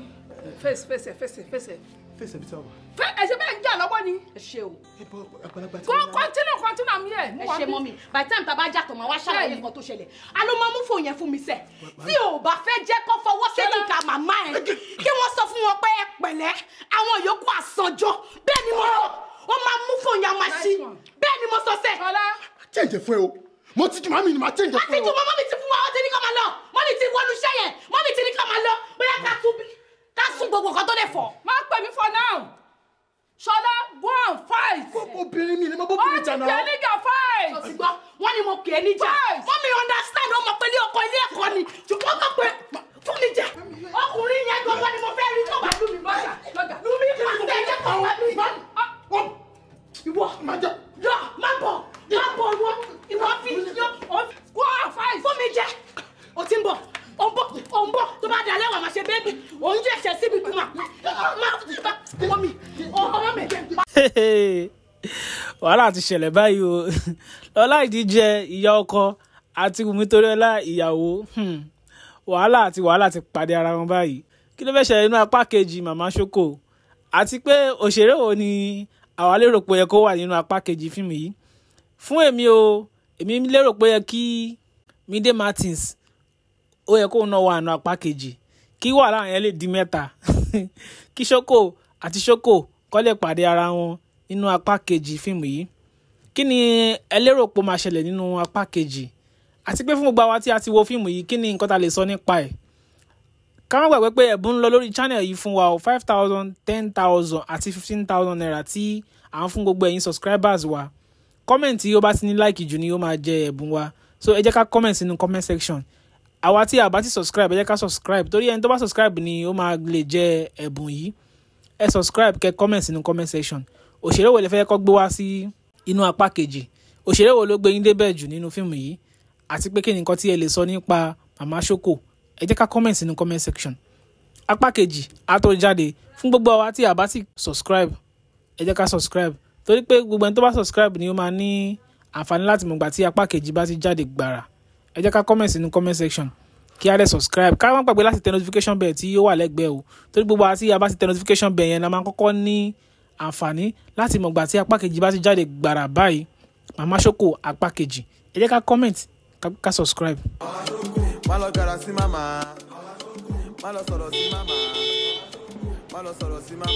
face face face face. Face ẹbí tí a wà. Fẹ́ ẹ ṣe bẹ́ẹ̀ ń jà lọ́wọ́ ni. Ẹ ṣe o. Ẹ bọ àgbàlagbà tí Go continue, continue, I'm here. Ẹ ṣe mọ́mì, by the time tá a bá jà tó máa wá ṣàlàyé nǹkan tó ṣẹlẹ̀. A ló máa mú fóònù yẹn fún mi sẹ̀. Tí o bá fẹ́ jẹ́ kó fọwọ́ séjìká màmá ẹ̀, kí wọ́n sọ fún wọn pé ẹ pẹ̀lẹ́, àwọn yòókù àsànjọ. Bẹ́ẹ̀ ni mo sọ, ó máa mú fóònù yẹn máa ṣí. Bẹ́ẹ̀ ni mo sọ sẹ̀. Ṣọlá. Change fún ẹ o. Mo ti ju màmí ni màá change fún ẹ Àti o. ju mọ́mí ti fún wa, ó ti ní ká máa lọ. Mọ́mí ti wọnú iṣẹ́ yẹn, mọ́mí ti ní ká máa lọ. Bóyá ká tún bí, ká sún gbogbo nǹkan tó lè fọ̀. Má pè mí for now. Ṣọlá, go and fight. Obìnrin mi ni mo bóbìnrin jà náà. Ó ti níjà fight. Sọ ti gbọ́, wọ́n ní mo kì í níjà. Fight. Mọ́mí understand, ó mọ̀ pé ilé ọkọ ilé ẹ̀kọ́ ni. Ṣùgbọ́n kàn pé fún mi jẹ. Ọkùnrin yẹn gbọ́ngàn ni mo fẹ́ rí tó bá lù mí Lọ́gà, lọ́gà. Lù mí pàṣẹ ẹ̀jẹ̀ kan wá mi. Ìwọ Má jẹ́. lọ, má bọ̀, má bọ̀ ìwọ, ìwọ fi yọ, Go and fight. fún mi jẹ. O ti ń bọ̀, o ń bọ̀, o ń bọ̀, tó bá dalẹ̀ wà máa ṣe bébì, ò ń jẹ́ ẹ̀ṣẹ̀ síbi kú mà. Má ọmọ mi, ọmọ mi. Wàhálà ti ṣẹlẹ̀ báyìí o. Lọlá Ìdíjẹ ìyá ọkọ àti Wùmí Toríọlá ìyàwó, wàhálà àti wàhálà ti pàdé ara wọn báyìí. Kí ló fẹ́ ṣẹlẹ̀ nínú apá kejì Mama Shoko? Àti pé òṣèré wo ni àwa lérò pé ó yẹ kó wà nínú apá kejì fíìmù yìí? Fún èmi o, èmi lérò pé ó yẹ kí Mide Martins, ó yẹ kóun náà wà nínú apá kejì, kí wàhálà yẹn lè di mẹ́ta, kí Shoko àti Shoko kó lè pàdé ara wọn nínú apá kejì fíìmù yìí. Kí ni ẹ lérò pé ó máa ṣẹlẹ̀ nínú apá kejì? Àti pé fún gbogbo àwa tí a ti wo fíìmù yìí, kí ni nǹkan tá lè sọ nípa ẹ̀? Ká má gbàgbé pé ẹ̀bùn ń lọ lórí channel yìí fún wa o, 5,000, 10,000 àti 15,000 naira tí à ń fún gbogbo ẹ̀yin subscribers wa. Comment tí ó bá ti ní like jù ni ó máa jẹ ẹ̀bùn wa. So ẹ jẹ́ ká comment sínú comment section. Àwa tí a bá ti subscribe, ẹ jẹ́ ká subscribe, torí ẹni tó bá subscribe ni ó máa lè jẹ ẹ̀bùn yìí. Ẹ subscribe, kẹ́ comment sínú comment section. Òṣèré wo lẹ fẹ́ kó gbé wá sí inú apá kejì? Òṣèré wo ló gbé yín débẹ̀ jù nínú fíìmù yìí? Àti pé kí ni nǹkan tí ẹ lè sọ nípa Mama Shoko? Ẹ jẹ́ ká comment sínú comment section. Apá kejì á tó jáde. Fún gbogbo àwa tí a bá ti subscribe, ẹ jẹ́ ká subscribe, torí pé gbogbo ẹni tó bá subscribe ni ó máa ní àǹfààní láti mọ̀gbà tí apá kejì bá ti jáde gbàrà. Ẹ jẹ́ ká comment sínú comment section kí a lè subscribe. Ká má gbàgbé láti tẹ notification bell tí ó wà lẹ́gbẹ̀ẹ́ o, torí gbogbo àwa tí a bá ti tẹ notification bell yẹn la máa kọ́kọ́ ní àǹfààní láti mọ̀gbà tí apá kejì bá ti jáde gbàrà báyìí. Mama Shoko apá kejì. Ẹ jẹ́ ká comment, ká subscribe. Má lọ gara sí màmá, má lọ sọ̀rọ̀ sí màmá, má lọ sọ̀rọ̀ sí màmá.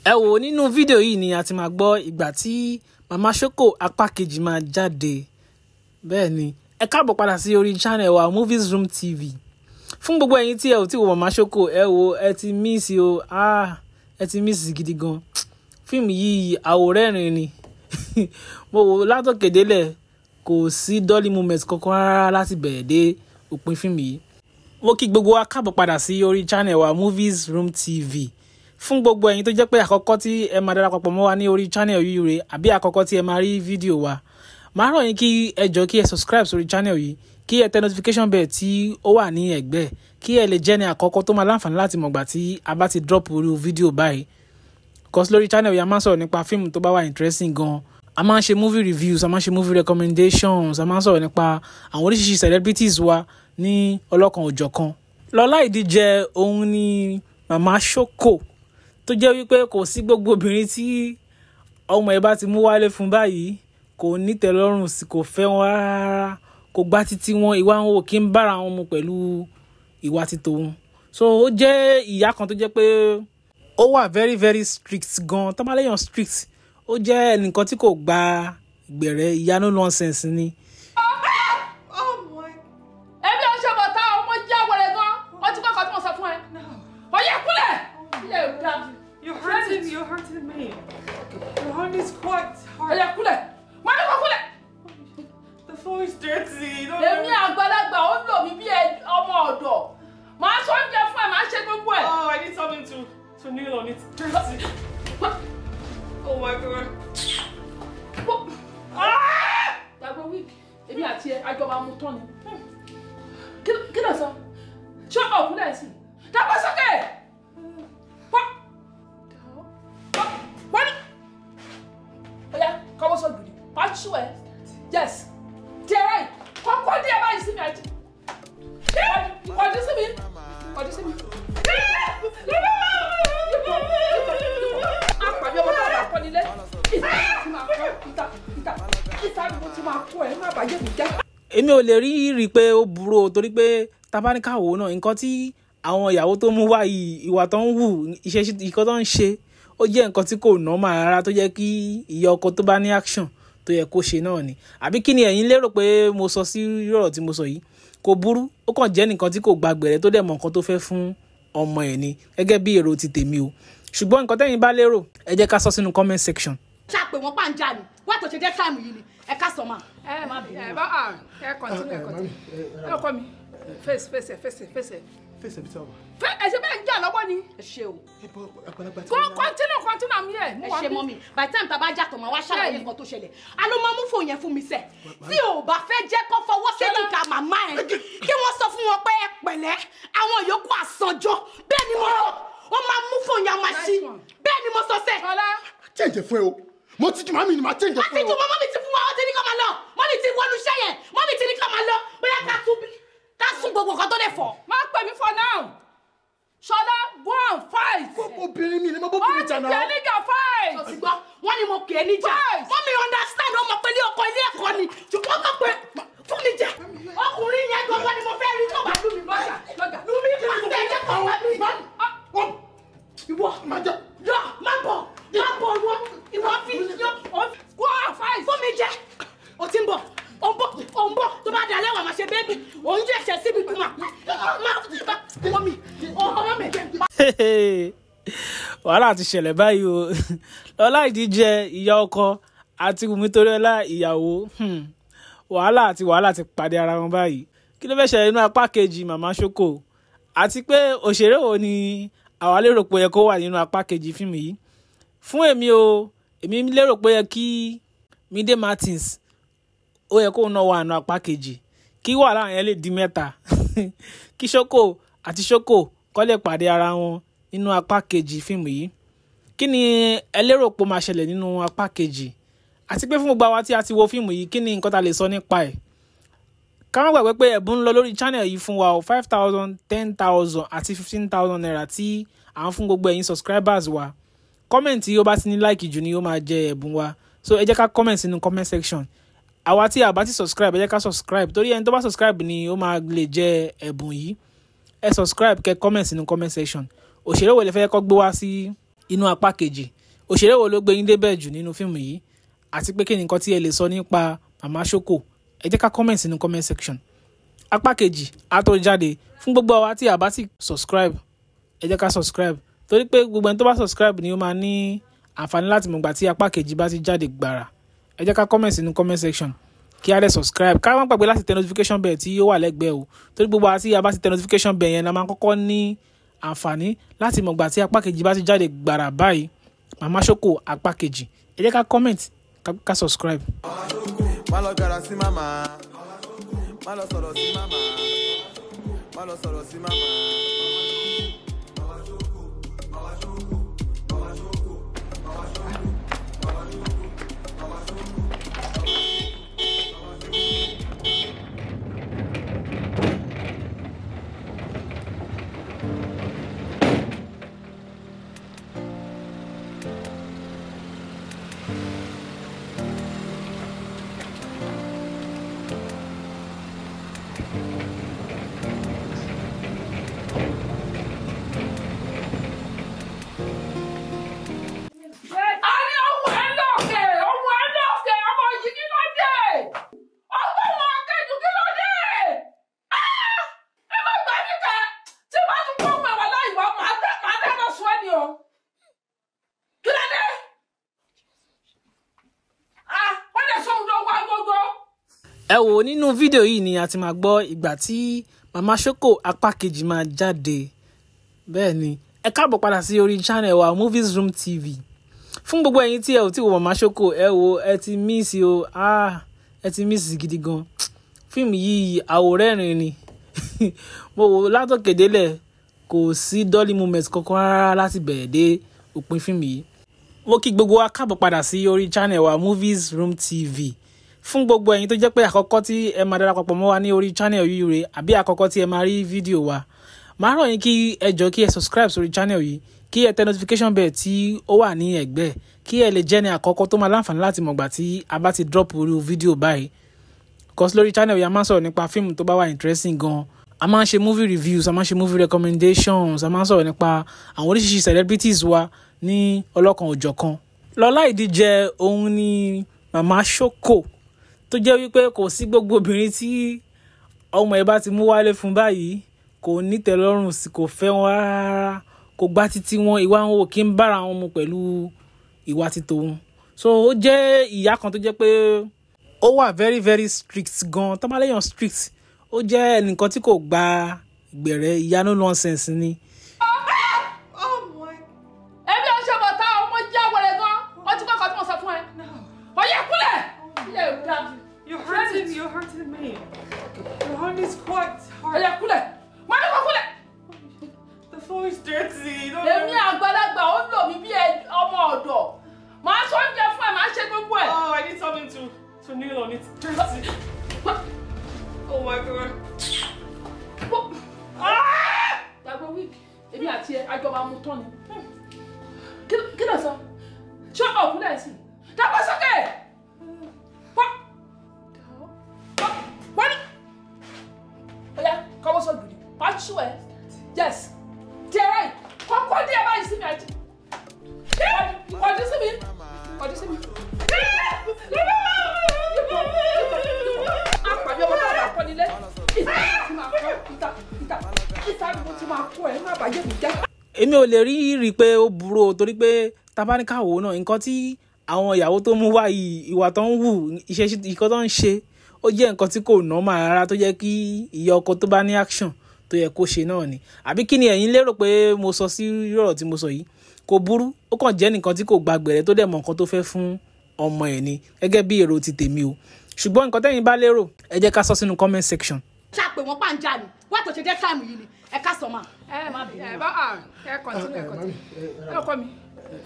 Ẹ wò, nínú fídíò yìí ni a ti máa gbọ́ ìgbà tí Mama Shoko apá kejì máa jáde. Bẹ́ẹ̀ ni, ẹ káàbọ̀ padà sí orí channel wa Movies Room TV. Fún gbogbo ẹ̀yin tí ẹ ò tí wo Mama Shoko, ẹ wò, ẹ ti miss o. Ẹ ti miss gidi gan. Fíìmù yìí àwòrẹ́rìn ni. Mo wò látòkè délẹ̀, kò sí dolly moment kankan rárá láti bẹ̀rẹ̀ dé òpin fíìmù yìí. Mo kí gbogbo wa káàbọ̀ padà sí orí channel wa Movies Room TV. Fún gbogbo ẹ̀yin tó jẹ́ pé àkọ́kọ́ tí ẹ máa darapọ̀ mọ́ wa ní orí channel yìí rè, àbí àkọ́kọ́ tí ẹ máa rí fídíò wa, màá rọ̀ yín kí ẹ jọ̀ọ́ kí ẹ subscribe sórí channel yìí, kí ẹ tẹ notification bell tí ó wà ní ẹ̀gbẹ́, kí ẹ lè jẹ́ ní àkọ́kọ́ tó máa láǹfààní láti mọ̀gbà tí a bá ti drop irú fídíò báyìí. Cause lórí channel yìí a máa ń sọ̀rọ̀ nípa fíìmù tó bá wà interesting gan. A máa ń ṣe movie reviews, a máa ń ṣe movie recommendations, a máa ń sọ̀rọ̀ nípa àwọn oríṣiríṣi celebrities wa ní ọlọ́kan òjọ̀kan. Lọ́lá ìdíje òun ni Mama Shoko, tó jẹ́ wípé kò sí gbogbo obìnrin tí ọmọ ẹ̀ bá ti mú wálé fún báyìí kò ní tẹ́lọ́rùn sí, kò fẹ́ wọn rárá, kò gbá títí wọn, ìwà wọn ò kí ń bára wọn mu pẹ̀lú ìwà ti tòun. So ó jẹ́ ìyá kan tó jẹ́ pé ó wà very very strict gan. Tó bá léèyàn strict, ó jẹ́ ẹnìkan tí kò gba gbẹ̀rẹ̀, ìyá no nonsense ni. Ẹbí ọṣẹ bọ̀tá ọmọ jẹ́ wẹ̀rẹ̀ gan, wọ́n ti kọ́kọ́ tí mo sọ fún ẹ. Ọyẹ kúlẹ̀! Ilé ò dáa. You're hurting me. Your hand is quite hard. Ọyẹ kúlẹ̀! Mo ní kó kúlẹ̀! The floor is dirty. Èmi àgbàlagbà ó ń lò mí bí ọmọ ọ̀dọ̀. Màá sọ oúnjẹ fún ẹ, màá ṣe gbogbo ẹ̀. Oh, I need something to kneel on. It's dirty. Oh my God. Gbàgbọ́ wíìkì, èmi àti ẹ, àjọ máa mú tán ni. Kí ló sọ? Ṣé ọ̀kúnlẹ̀ sí? Dàgbà sókè! Wọ́n ní. Ọ̀yá, kọ́wọ́ sọ̀gìrì, máa ṣú ẹ. Yes. Díẹ̀ kọ́kọ́ díẹ̀ báyìí sí mi àti. Kọjú sí mi. Kọjú sí mi. Àpàbí ọmọ tó bá kọ́ nílé. Ìta ti máa kọ́, ìta, ìta, ìta ni mo ti máa kọ́ ẹ, má bàjẹ́ mi jẹ́. Èmi ò lè rí pé ó burú o, torí pé tabaníkàwò náà, nǹkan tí àwọn ìyàwó tó mú wá yìí, ìwà tó ń wù, iṣẹ́ nǹkan tó ń ṣe, ó jẹ́ nǹkan tí kò normal rárá, tó jẹ́ kí ìyá ọkọ tó bá ní action tó yẹ kó ṣe náà ni. Àbí kí ni ẹ̀yin lérò pé mo sọ sí ọ̀rọ̀ tí mo sọ yìí? Kò burú, ó kàn jẹ́ nǹkan tí kò gba gbẹ̀rẹ̀ tó dẹ̀ mọ̀ nǹkan tó fẹ́ fún ọmọ ẹ̀ ni, gẹ́gẹ́ bí èrò ti tèmi o. Ṣùgbọ́n nǹkan tẹ́yin bá lérò, ẹ jẹ́ ká sọ sínú comment section. Ṣàpè wọn pàǹjà ni wọ́n tó ṣe jẹ́ táìmù yìí ni ẹ ká sọ ma. Ẹ má bínú. Ẹ bá ẹ continue, ẹ continue. Ẹ kọ́ mi. Face face face face. Face ibi tí a wà. Ẹ ṣe bẹ́ẹ̀ ń jà lọ́wọ́ ni. Ẹ ṣe o. Go continue continue I'm here. Ẹ ṣe mọ́mì, by the time tá a bá jà tó máa wá ṣàlàyé nǹkan tó ṣẹlẹ̀. A ló máa mú fóònù yẹn fún mi sẹ̀. Tí o bá fẹ́ jẹ́ kó fọwọ́ séjìká màmá ẹ̀, kí wọ́n sọ fún wọn pé ẹ pẹ̀lẹ́, àwọn yòókù àsànjọ. Bẹ́ẹ̀ ni mo sọ, ó máa mú fóònù yẹn máa ṣí. Bẹ́ẹ̀ ni mo sọ sẹ̀. Change fún ẹ o. Mo ti ju màmí ni màá change fún ẹ o. Wọ́n ti ju mọ́mí ti fún wa, wọ́n ti ní ká máa lọ. Mọ́mí ti wọnú iṣẹ́ yẹn, mọ́mí ti ní ká máa lọ. Bóyá ká tún bí ká sún gbogbo nǹkan tó lè fọ̀. Má pè mí for now. Ṣọlá, go and fight. Obìnrin mi ni mo bóbìnrin jà náà. Ó ti pè é níjà fight. Sọ ti gbọ́, wọ́n ní mo pè é níjà. Mọ́mí understand ọmọ pé ilé ọkọ ilé ẹ̀kọ́ ni. Ṣùgbọ́n kàn pé fún mi jẹ. Ọkùnrin yẹn gbọ́ngàn ni mo fẹ́ rí tó bá lù mí lọ́jà. Lù mí pàṣẹ ẹ̀jẹ̀ kan wá mi. Ìwọ yọ má bọ̀ má bọ̀ ìwọ ìwọ fi yọ. Go and fight. Fún mi jẹ. O ti ń bọ̀. Ó ń bọ̀ ó ń bọ̀ tó bá dalẹ̀ wà máa ṣe bébì òun jẹ́ ẹ̀ṣẹ̀ síbi kú máa máa mi ọmọ mi. Wàhálà ti ṣẹlẹ̀ báyìí o. Lọlá Ìdíjẹ ìyá ọkọ àti Wùmí Toríọlá ìyàwó, wàhálà àti wàhálà ti pàdé ara wọn báyìí. Kí ló fẹ́ ṣẹlẹ̀ nínú apá kejì Màmá Ṣókò? Àti pé òṣèré wo ni àwa lérò pé ó yẹ kó wà nínú apá kejì fíìmù yìí? Fún èmi o, èmi lérò pé ó yẹ kí Mide Martins ó yẹ kó náà wà nínú apá kejì, kí wàhálà yẹn lè di mẹ́ta, kí Ṣókò àti Ṣókò kó lè pàdé ara wọn nínú apá kejì fíìmù yìí. Kí ni ẹ lérò pé ó máa ṣẹlẹ̀ nínú apá kejì? Àti pé fún gbogbo àwa tí a ti wo fíìmù yìí, kí ni nǹkan tá lè sọ nípa ẹ̀? Ká má gbàgbé pé ẹ̀bùn ń lọ lórí channel yìí fún wa o, 5,000, 10,000 àti 15,000 naira tí à ń fún gbogbo ẹ̀yin subscribers wa. Comment tí ó bá ti ní like jù ni ó máa jẹ ẹ̀bùn wa. So ẹ jẹ́ ká comment sínú comment section. Àwa tí a bá ti subscribe, ẹ jẹ́ ká subscribe torí ẹni tó bá subscribe ni ó máa lè jẹ ẹ̀bùn yìí. Ẹ subscribe kẹ́ comment sínú comment section. Òṣèré wo lẹ fẹ́ kó gbé wá sí inú apá kejì? Òṣèré wo ló gbé yín débẹ̀ jù nínú fíìmù yìí? Àti pé kí ni nǹkan tí ẹ lè sọ nípa Màmá Ṣókò? Ẹ jẹ́ ká comment sínú comment section. Apá kejì á tó jáde. Fún gbogbo àwa tí a bá ti subscribe, ẹ jẹ́ ká subscribe torí pé gbogbo ẹni tó bá subscribe ni ó máa ní àǹfààní láti mọ̀ ìgbà tí apá kejì bá ti jáde gbàrà. Ẹ jẹ́ ká comment sínú comment section kí a lè subscribe. Ká má gbàgbé láti tẹ notification bell tí ó wà lẹ́gbẹ̀ẹ́ o, torí gbogbo àwa tí a bá ti tẹ notification bell yẹn la máa kọ́kọ́ ní àǹfààní láti mọ̀ ìgbà tí apá kejì bá ti jáde gbàrà báyìí. Màmá Ṣókò apá kejì. Ẹ jẹ́ ká comment, ká subscribe. Má lọ gara sí màmá, má lọ sọ̀rọ̀ sí màmá, má lọ sọ̀rọ̀ sí màmá. Ẹ wò nínú fídíò yìí ni a ti máa gbọ́ ìgbà tí Màmá Ṣókò apá kejì máa jáde. Bẹ́ẹ̀ ni, ẹ káàbọ̀ padà sí orí channel wa Movies Room TV. Fún gbogbo ẹ̀yin tí ẹ ò tí wo Màmá Ṣókò, ẹ wò ẹ ti miss o, ẹ ti miss gidi gan. Fíìmù yìí àwòrẹ́rìn ni. Mo wò látòkè délẹ̀, kò sí dolly moment kankan rárá láti bẹ̀rẹ̀ dé òpin fíìmù yìí. Mo kí gbogbo wa káàbọ̀ padà sí orí channel wa Movies Room TV. Fún gbogbo ẹ̀yin tó jẹ́ pé àkọ́kọ́ tí ẹ máa darapọ̀ mọ́ wa ní orí channel yìí rè, àbí àkọ́kọ́ tí ẹ máa rí fídíò wa, màá rọ̀ yín kí ẹ jọ̀ọ́ kí ẹ subscribe sórí channel yìí, kí ẹ tẹ notification bell tí ó wà ní ẹ̀gbẹ́, kí ẹ lè jẹ́ ní àkọ́kọ́ tó máa láǹfààní láti mọ̀gbà tí a bá ti drop irú fídíò báyìí. Because lórí channel yìí a máa ń sọ̀rọ̀ nípa fíìmù tó bá wà interesting gan. A máa ń ṣe movie reviews, a máa ń ṣe movie recommendations, a máa ń sọ̀rọ̀ nípa àwọn oríṣiríṣi celebrities wa ní ọlọ́kan òjọ̀kan. Lọlá Ìdíjẹ òun ni Màmá Ṣókò tó jẹ́ wípé kò sí gbogbo obìnrin tí ọmọ ẹ̀ bá ti mú wálé fún báyìí kò ní tẹ́lọ́rùn sí, kò fẹ́ wọn rárá, kò gbá títí wọn, ìwà wọn ò kí ń bára wọn mu pẹ̀lú ìwà ti tòun. So ó jẹ́ ìyá kan tó jẹ́ pé ó wà very very strict gan. Tó bá léèyàn strict, Ó jẹ́ ẹnìkan tí kò gba gbẹ̀rẹ̀, ìyanu nonsense ni. Ẹbí ò ń ṣe bọ̀tá ọmọ jẹ́ wẹ̀rẹ̀ gan. Ọtí kọ́kọ́ tí mo sọ fún ẹ. Ọyẹ kúlẹ̀. Ilé ò dáa. You're hurting me. Your hand is quite hard. Ọyẹ kúlẹ̀. Mo ní kó kúlẹ̀. The floor is dirty. Èmi àgbàlagbà ó lò mí bí ọmọ ọ̀dọ̀. Màá sọ oúnjẹ fún ẹ, màá ṣe gbogbo ẹ. Oh, I need something to kneel on. It's dirty. Oh my God. Gbàgbọ́ wíìkì, èmi àti ẹ, àjọ máa mú tán ni. Kí ló sọ? Ṣé ọ̀kúnlẹ̀ sí? Dàgbà sókè! Wọ́n ní. Ọ̀yá, kọ́wọ́ sọ gidi. Máa ṣú ẹ. Yes. Díẹ̀ kọ́kọ́ díẹ̀ báyìí sí mi àti. Kọjú sí mi. Kọjú sí mi. Àpàdé ọmọ náà bá kọ́ nílé. Ìta ti máa kọ́ ìta ìta ìta ni mo ti máa kọ́ ẹ̀ má bàjẹ́ mi jẹ́. Èmi ò lè rí pé ó burú o, torí pé tabaníkàwò náà nǹkan tí àwọn ìyàwó tó mú wá yìí, ìwà tó ń wù, iṣẹ́ nǹkan tó ń ṣe, ó jẹ́ nǹkan tí kò normal rárá, tó jẹ́ kí ìyá ọkọ tó bá ní action tó yẹ kó ṣe náà ni. Àbí kí ni ẹ̀yin lérò pé mo sọ sí ọ̀rọ̀ tí mo sọ yìí? Kò burú, ó kàn jẹ́ nǹkan tí kò gba gbẹ̀rẹ̀ tó dẹ̀ mọ nǹkan tó fẹ́ fún ọmọ ẹ̀ ni, gẹ́gẹ́ bí èrò ti tèmi o. Ṣùgbọ́n nǹkan tẹ́yin bá lérò, ẹ jẹ́ ká sọ sínú comment section. Ṣàpè wọn pàǹjà ni wá tó ṣe jẹ́ táìmù yìí ni ẹ ká sọ máa. Ẹ má bínú. Ẹ bá ẹ continue ẹ continue. Ẹ ọkọ mi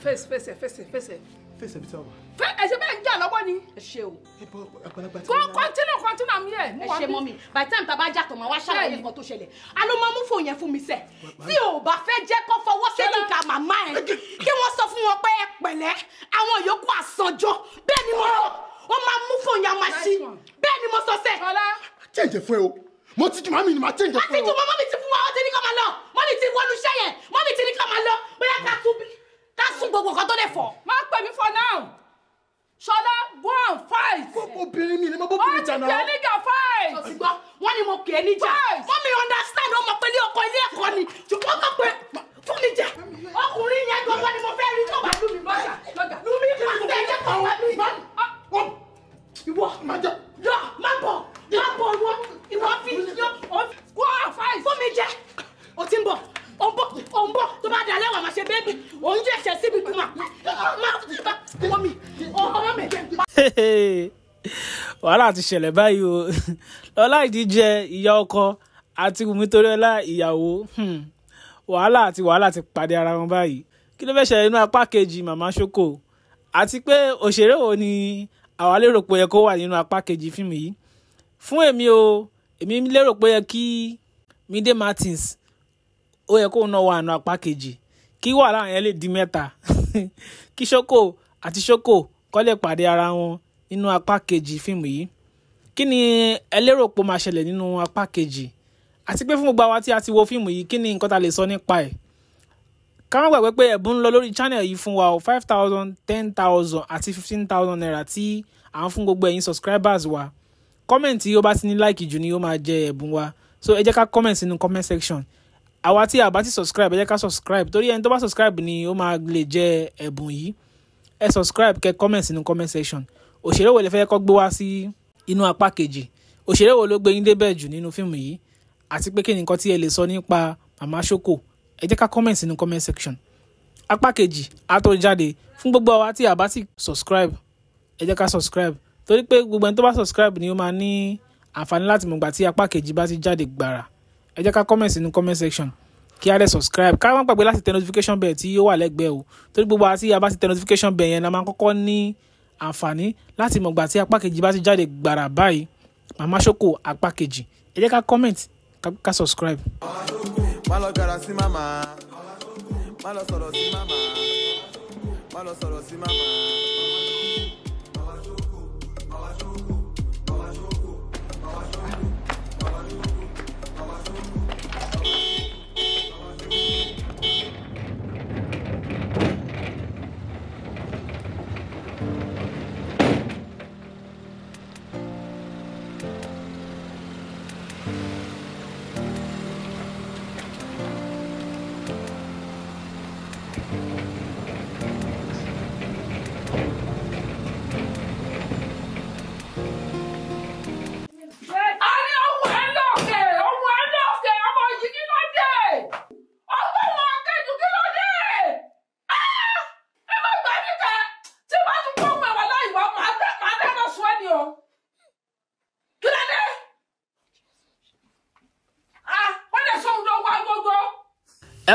face face face face. Face ibi tí a wà. Fẹ́ ẹ ṣe bẹ́ẹ̀ ń jà lọ́wọ́ ni. Ẹ ṣe o. Ẹ bọ àgbàlagbà tí Go continue continue I'm here. Ẹ ṣe mọ́mì, by the time tá a bá jà tó máa wá ṣàlàyé nǹkan tó ṣẹlẹ̀. A ló máa mú fóònù yẹn fún mi sẹ̀. Tí o bá fẹ́ jẹ́ kó fọwọ́ séjìká màmá ẹ̀, kí wọ́n sọ fún wọn pé ẹ pẹ̀lẹ́, àwọn yòókù àsànjọ. Bẹ́ẹ̀ ni mo sọ, ó máa mú fóònù yẹn máa ṣí. Bẹ́ẹ̀ ni mo sọ sẹ̀. Change fún ẹ o. Mo ti ju màmí ni màá change fún ẹ o. Àti ju màmá mi ti fún wa, ó ti ní ká máa lọ. Mọ́mì ti wọnú iṣẹ́ yẹn, mọ́mì ti ní ká máa lọ. Bóyá ká tún bí ká sún gbogbo nǹkan tó lè fọ̀. Má pè mí for now. Ṣọlá, go and fight. Obìnrin mi ni mo bóbìnrin jà náà. Ó ti pè é níjà fight. Sọ ti gbọ́, wọ́n ní mo pè é níjà. Mọ́mì understand, ó mọ̀ pé ilé ọkọ ilé ẹ̀kọ́ ni. Ṣùgbọ́n kàn pé fún mi jẹ. Ọkùnrin yẹn gbọ́ngàn ni mo fẹ́ rí tó bá lù mí lọ́jà. Lù mí pàṣẹ ẹ̀jẹ̀ kan wá mi. Ìwọ lọ má bọ̀ má bọ̀ ìwọ ìwọ fi yọ. Go and fight. Fún mi jẹ. O ti ń bọ̀. Ó ń bọ̀ ó ń bọ̀ tó bá dalẹ̀ wà máa ṣe bébì òun jẹ́ ẹ̀ṣẹ̀ síbi kú mà má ọmọ mi ọmọ mi. Wàhálà ti ṣẹlẹ̀ báyìí o. Lọlá Ìdíjẹ ìyá ọkọ àti Wùmí Toríọlá ìyàwó, wàhálà àti wàhálà ti pàdé ara wọn báyìí. Kí ló fẹ́ ṣẹlẹ̀ nínú apá kejì Màmá Ṣókò? Àti pé òṣèré wo ni àwa lérò pé ó yẹ kó wà nínú apá kejì fíìmù yìí? Fún èmi o, èmi lérò pé ó yẹ kí Mide Martins ó yẹ kóun náà wà nínú apá kejì, kí wàhálà yẹn lè di mẹ́ta, kí Ṣókò àti Ṣókò kó lè pàdé ara wọn nínú apá kejì fíìmù yìí. Kí ni ẹ lérò pé ó máa ṣẹlẹ̀ nínú apá kejì? Àti pé fún gbogbo àwa tí a ti wo fíìmù yìí, kí ni nǹkan tá lè sọ nípa ẹ̀? Ká má gbàgbé pé ẹ̀bùn ń lọ lórí channel yìí fún wa o, 5,000, 10,000 àti 15,000 naira tí à ń fún gbogbo ẹ̀yin subscribers wa. Comment tí ó bá ti ní like jù ni ó máa jẹ ẹ̀bùn wa. So ẹ jẹ́ ká comment sínú comment section. Àwa tí a bá ti subscribe, ẹ jẹ́ ká subscribe, torí ẹni tó bá subscribe ni ó máa lè jẹ ẹ̀bùn yìí. Ẹ subscribe kẹ́ comment sínú comment section. Òṣèré wo lẹ fẹ́ kó gbé wá sí inú apá kejì? Òṣèré wo ló gbé yín débẹ̀ jù nínú fíìmù yìí? Àti pé kí ni nǹkan tí ẹ lè sọ nípa Màmá Ṣókò? Ẹ jẹ́ ká comment sínú comment section. Apá kejì á tó jáde. Fún gbogbo àwa tí a bá ti subscribe, ẹ jẹ́ ká subscribe, torí pé gbogbo ẹni tó bá subscribe ni ó máa ní àǹfààní láti mọ̀gbà tí apá kejì bá ti jáde gbàrà. Ẹ jẹ́ ká comment sínú comment section kí a lè subscribe. Ká má gbàgbé láti tẹ notification bell tí ó wà lẹ́gbẹ̀ẹ́ o, torí gbogbo àti a bá ti tẹ notification bell yẹn la máa kọ́kọ́ ní àǹfààní láti mọ̀gbà tí apá kejì bá ti jáde gbàrà báyìí. Màmá Ṣókò apá kejì. Ẹ jẹ́ ká comment, ká subscribe. Má lọ gara sí màmá, má lọ sọ̀rọ̀ sí màmá, má lọ sọ̀rọ̀ sí màmá.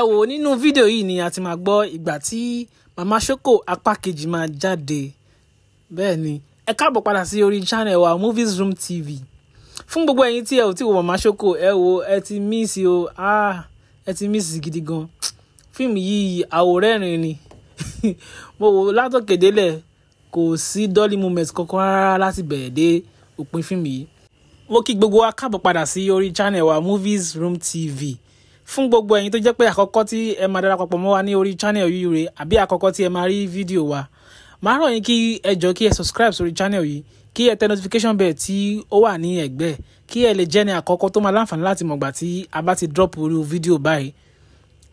Ẹ wò, nínú fídíò yìí ni a ti máa gbọ́ ìgbà tí Mama Shoko apá kejì máa jáde. Bẹ́ẹ̀ ni, ẹ káàbọ̀ padà sí orí channel wa Movies Room TV. Fún gbogbo ẹ̀yin tí ẹ ò tí wo Mama Shoko, ẹ wò, ẹ ti miss o. Ah, ẹ ti miss gidi gan. Fíìmù yìí àwòrẹ́rìn ni. Mo wò látòkè délẹ̀, kò sí dolly moment kankan rárá láti bẹ̀rẹ̀ dé òpin fíìmù yìí. Mo kí gbogbo wa káàbọ̀ padà sí orí channel wa Movies Room TV. Fún gbogbo ẹ̀yin tó jẹ́ pé àkọ́kọ́ tí ẹ máa darapọ̀ mọ́ wa ní orí channel yìí rè, àbí àkọ́kọ́ tí ẹ máa rí fídíò wa, màá rọ̀ yín kí ẹ jọ̀ọ́ kí ẹ subscribe sórí channel yìí, kí ẹ tẹ notification bell tí ó wà ní ẹ̀gbẹ́, kí ẹ lè jẹ́ ní àkọ́kọ́ tó máa láǹfààní láti mọ̀gbà tí a bá ti drop irú fídíò báyìí.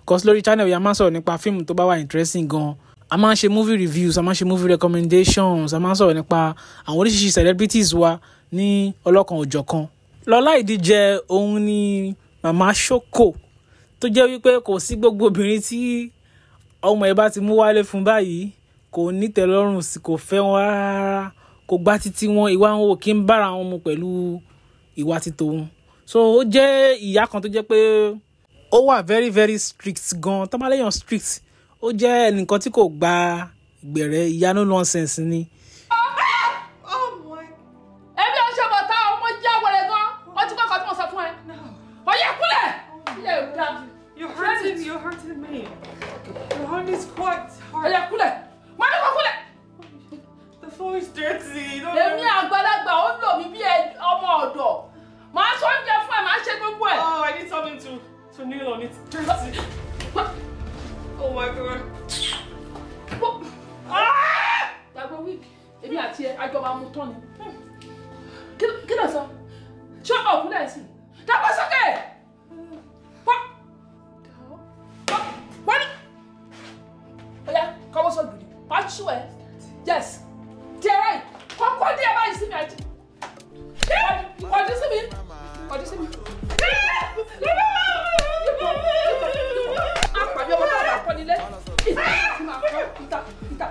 Cause lórí channel yìí a máa ń sọ̀rọ̀ nípa fíìmù tó bá wà interesting gan. A máa ń ṣe movie reviews, a máa ń ṣe movie recommendations, a máa ń sọ̀rọ̀ nípa àwọn oríṣiríṣi celebrities wa ní ọlọ́kan òjọ̀kan. Lọlá Ìdíjẹ òun ni Mama Shoko, tó jẹ́ wípé kò sí gbogbo obìnrin tí ọmọ ẹ̀ bá ti mú wálé fún báyìí kò ní tẹ́lọ́rùn sí, kò fẹ́ wọn rárá, kò gbá títí wọn, ìwà wọn ò kí ń bára wọn mu pẹ̀lú ìwà ti tòun. So ó jẹ́ ìyá kan tó jẹ́ pé ó wà very very strict gan. Tó bá léèyàn strict, ó jẹ́ ẹnìkan tí kò gba ìgbẹ̀rẹ̀, ìyá no nonsense ni. Oh my. Ẹbí ọṣẹ bọ̀tá ọmọ jẹ́ wẹ̀rẹ̀ gan. Wọ́n ti kọ́kọ́ tí mo sọ fún ẹ. Ọyẹ kúlẹ̀. Ilé ò dáa. You're hurting me. Your hand is quite hard. Ọyẹ kúlẹ̀. Mo ní kó kúlẹ̀. The floor is dirty. Don't Èmi àgbàlagbà ó ń lò mí bí ọmọ ọ̀dọ̀. Màá sọ oúnjẹ fún ẹ, màá ṣe gbogbo ẹ̀. Oh, I need something to kneel on. It's dirty. Oh my God. Gbàgbọ́ wíìkì, èmi àti ẹ, àjọ máa mú tán ni. Kí ló sọ? Ṣé ọ̀kúnlẹ̀ sí? Dàgbà sókè! Wọ́n ní. Ọ̀yá, kọ́wọ́ sọ gidi. Máa ṣú ẹ. Yes. Díẹ̀ ráì. Kọ́kọ́ díẹ̀ báyìí sí mi àti. Kọjú sí mi. Kọjú sí mi. Àpàbí ọmọ tó bá kọ́ nílé. Ìta ti máa kọ́, ìta, ìta,